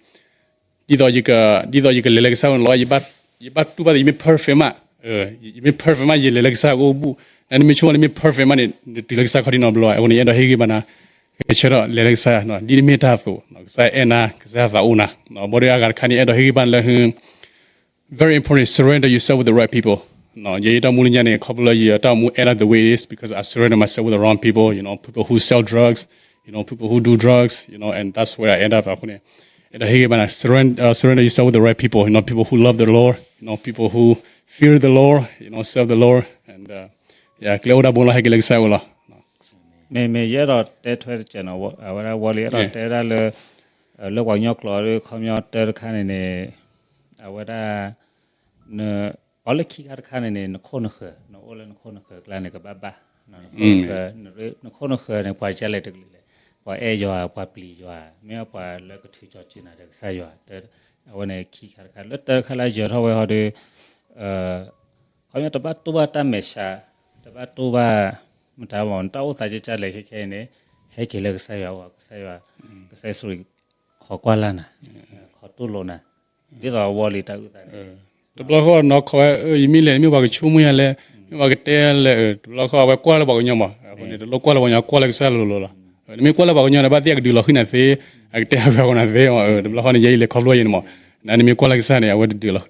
ဒ်သိးယက, ဒ်သိးယကလဲၤလၢကစၢ်အအိၣ်န့ၣ်လီၤ, ယဘၣ်တူၢ်ဘၣ်သး ယမ့ၢ် perfect မး, ယမ့ၢ် perfect မး ယလဲၤလၢကစၢ်အအိၣ်ဘူၣ်, နမ့ၢ်ဆိကမိၣ်နမ့ၢ် perfect မးန့ၣ် နတုၤလၢကစၢ်ခီဒံနီတဘျီ. အဃိန့ၣ် ယအဲၣ်ဒိးဟ့ၣ်ဂံၢ်ဘါနၤ ဆၢထၢၣ်လဲၤလၢကစၢ်, ဒ်နမ့ၢ်တၢ်အသိး ကစၢ်အဲၣ်နၤ, ကစၢ်သးအိၣ်နၤ. ဘၣ်ဒီးအဂၤတခါန့ၣ် ယအဲၣ်ဒိးဟ့ၣ်ဂံၢ်ဘါနၤလၢ very important, surrender yourself with the right people. ယဲယတၢ်အိၣ်မူလၢညါန့ၣ် ခီဖျိလၢယတၢ်အိၣ်မူ end up the way it is because I surrender myself with the wrong people, you know, people who sell drugs, you know, people who do drugs, you know, and that's where I end up. အဃိန့ၣ် အဲၣ်ဒိးဟ့ၣ်ဂံၢ်ဘါနၤ surrender, uh, surrender yourself with the right people, you know, people who love the Lord, you know, people who fear the Lord, you know, serve the Lord, and, uh, yeah, ကျဲအိၣ်ဒၣ်ဘိလီၤ ဟဲက့ၤလၢကစၢ်အအိၣ်လီၤ. မ့မ့ၢ်ယအဲၣ်ဒိးတဲထွဲတကဲးနီၤ, အဝဲဒၣ်ဝီလံ အဲၣ်ဒိးတဲဒၣ်လၢ လၢပှၤကညီကျိာ်ဒီး ခီပညီတၢတခါန့ၣ်န့ၣ် အဝဲဒၣ် န ပှၤလၢခံခါတခါန့ၣ်န့ၣ် နခိၣ်နဃၢၤ, နအိၣ်လၢနခိၣ်နဃၢၤကျါန့ၣ် ကဘၣ်ဘၣ်, နခိၣ်နဃၢၤ, နခိၣ်နဃၢၤန့ၣ် ပှၤကလဲၣ်တကလုာ်လဲၣ်, ပှၤအဲၣ်ယွၤ, ပှၤပျံၤယွၤ, မ့ၢ်ပှၤလၢကထုးကၠီၤစုနၤဒီးကစၢ်ယွၤ, အဝဲန့ၣ်ခံခါတခါ, လၢတၢတခါလၢယၢၤထီၣ်ဝဲဟီဒီး ခီပညီတဘၣ်တိၢ်ဘၣ်တၢ်မဲာ်ဆှး, တဘၣ်တိၢ်ဘၣ် မတၤမ့ၢ် နတၢ်အိၣ်သးကကလဲၣ်ခဲခဲအံၤန့ၣ် ဟဲက့ၤလၢကစၢ်ယွၤအအိၣ်, ကစၢ်ယွၤ, ကစၢ်ယ့ၣ်ၡူးခီကွၢ်လၢ်နၤ, ခီတူၢ်လိာ်နၤ, ဒ်သိးအဝီလံတၢ်အုၣ်သးန့ၣ်, တဘျီဃီနီၢ်ခိးဝဲ ယမ့ၢ်လဲၤန့ၣ် မ့ၢ်ပှၤကဆိကမိၣ်ယၤလဲၣ်, မ့ၢ်ပှၤကတဲလဲၣ်, တဘျီဃီအဝဲကွၢ်လၢပှၤကညီမး, အဃိန့ၣ် တလိၣ်ကွၢ်လၢပှၤကညီ ကွၢ်လၢကစၢ်လိၤလိၤလီၤ. နမ့ၢ်ကွၢ်လၢပှၤကညီန့ၣ် ဘၣ်သ့ၣ်အကဒုးလီၤဃံၤနၤသ့, အကတဲအဝဲအဃိနၤသ့, တဘျီဃီန့ၣ် ယဲယလဲၤခီဖျိယဲန့ၣ်မး, နမ့ၢ်ကွၢ်လၢကစၢ်န့ၣ် အဝဲတဒုးလီၤ,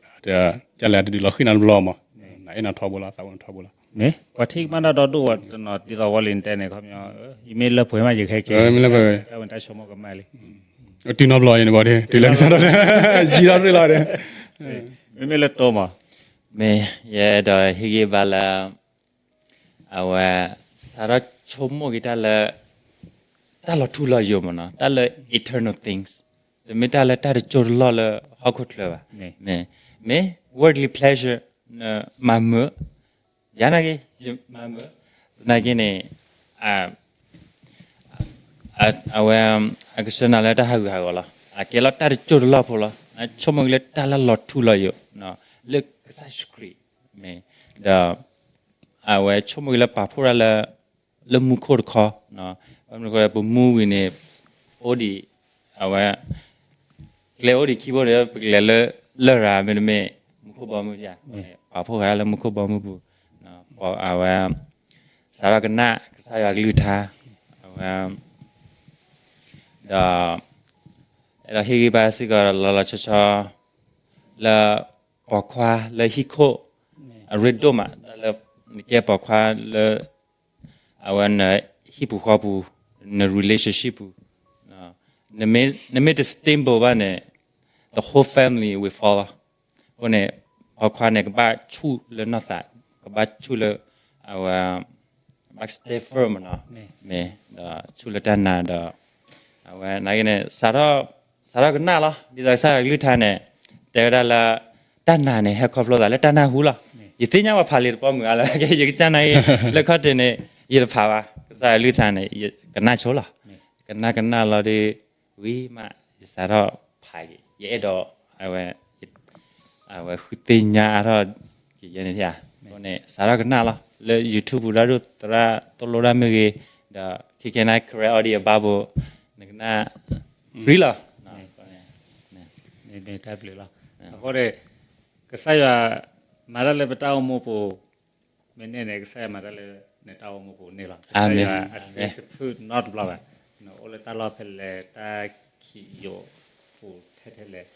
ကလဲၣ် တဒုးလီၤဃံၤနၤတဘျီမး, နအဲၣ်နၤထီဘိလီၤ, သးအိၣ်နၤထီဘိလီၤ. မ့ၢ်ပှၤထံၣ်ကမၣ်တၢ်ဒီဒိၣ်ဝဲတနီၤ ဒ်သိးဝီလံတဲန့ၣ် ခီပညီ ယမ့ၢ်လၢပှဲၤမးယကဟဲက့ၤ, မ့ၢ်လၢပှဲၤ, တၢ်ဝဲတၢ်ဆိကမိၣ်ကမၣ်လံ, တုၤနီတဘျီယဲန့ၣ်ဘၣ်ဒီး တုၤလၢကစၢ်ဒီး ယံၤထီၣ်ရ့ၣ်လီၤဒီး, မ့မ့ၢ်လၢတိမး, မ့ၢ်ယအဲၣ်ဒိးဟ့ၣ်ဂံၢ်ဘါလၢ အဝဲ စးထီၣ်ဆိကမိၣ်က့ၤတၢ်လၢ တၢ်လီၤထူလီၤယိာ်မးနီၤ, တၢ်လၢ eternal things, တမ့ၢ်တၢ်လၢတၢ်တစိၢ်တလီၢ်လၢဟီၣ်ခိၣ်ချၢဘၣ်, မ့ၢ် worldly pleasure နမၤမုာ်, ယၤနာ်က့ ယမၤမုာ်, သနာ်က့န့ၣ် အဝဲ အကဆှၢနၤလၢတၢ်ဟးဂူာ်ဟးဂီၤလီၤ, အကဲလီၤတၢ်တစိၢ်တလီၢ်ဖိလီၤ, ဆိကမိၣ်က့ၤလၢတၢ်လၢလီၤထူလီၤယိာ် လၢကစၢ်ယ့ၣ်ၡူးခရံာ်, မ့ၢ် ဒီး အဝဲဆိကမိၣ်က့ၤလၢပာ်ဖှိၣ်တၢ်လၢ လၢမူခိၣ်တခီ, ဘၣ်မနုၤဃိ ပမူဝံၤန့ၣ် အိၣ်ဒံး အဝဲ ကျဲအိၣ်ဒံးခံဘိန့ၣ် ပကလဲၤလၢ လရာ်မ့တမ့ၢ် မူခိၣ်ဘီမုၢ်ဧါ, ပာ်ဖှိၣ်ဃာ်လၢမူခိၣ်ဘီမုၢ်ပူၤ, အဝဲ စးထီၣ်ကနၣ်ကစၢ်ယွၤကလုၢ်ကထါ, အဝဲ ဒီး အဲၣ်ဒိးဟ့ၣ်ဂံၢ်ဘါစ့ၢ်ကီးလီၤလီၤဆီဆီ လၢပိာ်ခွါလၢဟံၣ်ခိၣ် အရ့ဒိၣ်မး တၢ်လၢနကဲပိာ်ခွါလၢ အဝဲနဟံၣ်ပူၤဃီပူၤ န relationship ပူၤ, နမ့ၢ် နမ့ၢ်တ stable ဘၣ်န့ၣ် the whole family will fall လီၤ. အဃိန့ၣ် ပိာ်ခွါန့ၣ် ကဘၣ်ဆူၣ်လၢနီၢ်သး, ကဘၣ်ဆူၣ်လၢ အဝဲ ကဘၣ် stay firm မ့ၢ်နီၤ, မ့ၢ် ဒီးဆူၣ်လၢတၢ်နာ်ဒီး အဝဲနာ်က့န့ၣ် စးထီၣ် စးထီၣ်ကနၣ်လီၤ. ဒ်သိးကစၢ်ယွၤကလုၢ်ကထါန့ၣ် တဲဝဲဒၣ်လၢ တၢ်နာ်န့ၣ် ဟဲခီဖျိသးလၢတၢ်နၢ်ဟူလီၤ. ယသ့ၣ်ညါပှၤဖးလံာ်တပီမုၢ်အါလၢ ယကစၢ်နာ်က့ လၢခီၣ်ထံးန့ၣ် ယတဖးဘၣ်. ကစၢ်ယွၤကလုၢ်ကထါန့ၣ် ယကနၣ်ဆိလီၤ. ကနၣ်ကနၣ်လီၤဒီး ဝံၤမး ယစးထီၣ်ဖးက့ၤ ယအဲၣ်ဒိး အဝဲ အဝဲဃုသ့ၣ်ညါအါထီၣ်က့ၤယဲန့ၣ်ဧါ. အဃိန့ၣ် စးထီၣ်ကနၣ်လီၤ. လၢ YouTube ပူၤ ဒၣ်ဒိၣ်သရၣ်သိၣ်လိတၢ်မ့ၢ်ဂ့ၤ, ဒီး K K nine Karen Audio အဘါဘိ, နကနၣ် free လီၤ. မ့ၢ်တၢ်ဘျုးလီၤ. အဃိန့ၣ် ကစၢ်ယွၤမၤတၢ်လၢပတၢ်အိၣ်မူပူၤ မ့ၢ်န့ၢ်န့ၣ် ကစၢ်ယွၤမၤတၢ်လၢနတၢ်အိၣ်မူပူၤန့ၣ်လီၤ. ကစၢ်ယွၤအစ့တဖုနီတဘျီဘၣ်. နအိၣ်လၢတၢ်လီၢ်ဖဲလဲၣ်, တၢ်ခံးယိာ်ပူၤထဲထဲလဲၣ်,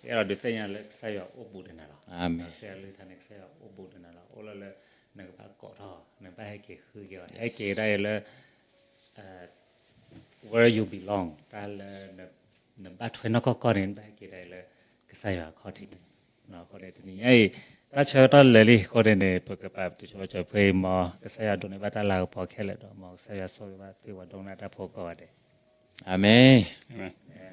ယအဲၣ်ဒိးဒုးသ့ၣ်ညါလၢကစၢ်ယွၤအိၣ်ဘူးဒီးနၤလီၤ. ကစၢ်ယွၤလုၢ်ထါန့ၣ် ကစၢ်ယွၤအိၣ်ဘူးဒီးနၤလီၤ. အိၣ်လၢလၢ နကဘၣ်ကိးထီၣ်, နဘၣ်ဟဲက့ၤဃုက့ၤအီၤ, ဟဲက့ၤဒၣ်အံၤလၢ where you belong, တၢ်လၢ နဘၣ်ထွဲနီၢ်ကီၢ်ကီၢ်န့ၣ် နဘၣ်ဟဲက့ၤဒၣ်အံၤလၢ ကစၢ်ယွၤအခီၣ်ထံးန့ၣ်. အဃိန့ၣ် တနံၤညါအံၤ တၢ်ဆၢကတီၢ်လၢာ်လံအဃိန့ၣ်န့ၣ် ပကပာ်ပတုာ်ဆိဝဲကၠီၤဖှ့အံၤ မ်ကစၢ်ယွၤဒိးန့ၢ်ဘၣ်တၢ်လၤကပီၤခဲလၢာ်ဒီး မ်ကစၢ်ယွၤဆိၣ်ဂ့ၤဘၣ်သုဝဲဒိကနၣ်တၢ်ဖိကိးဂၤဒဲး. အၤမ့ၣ်.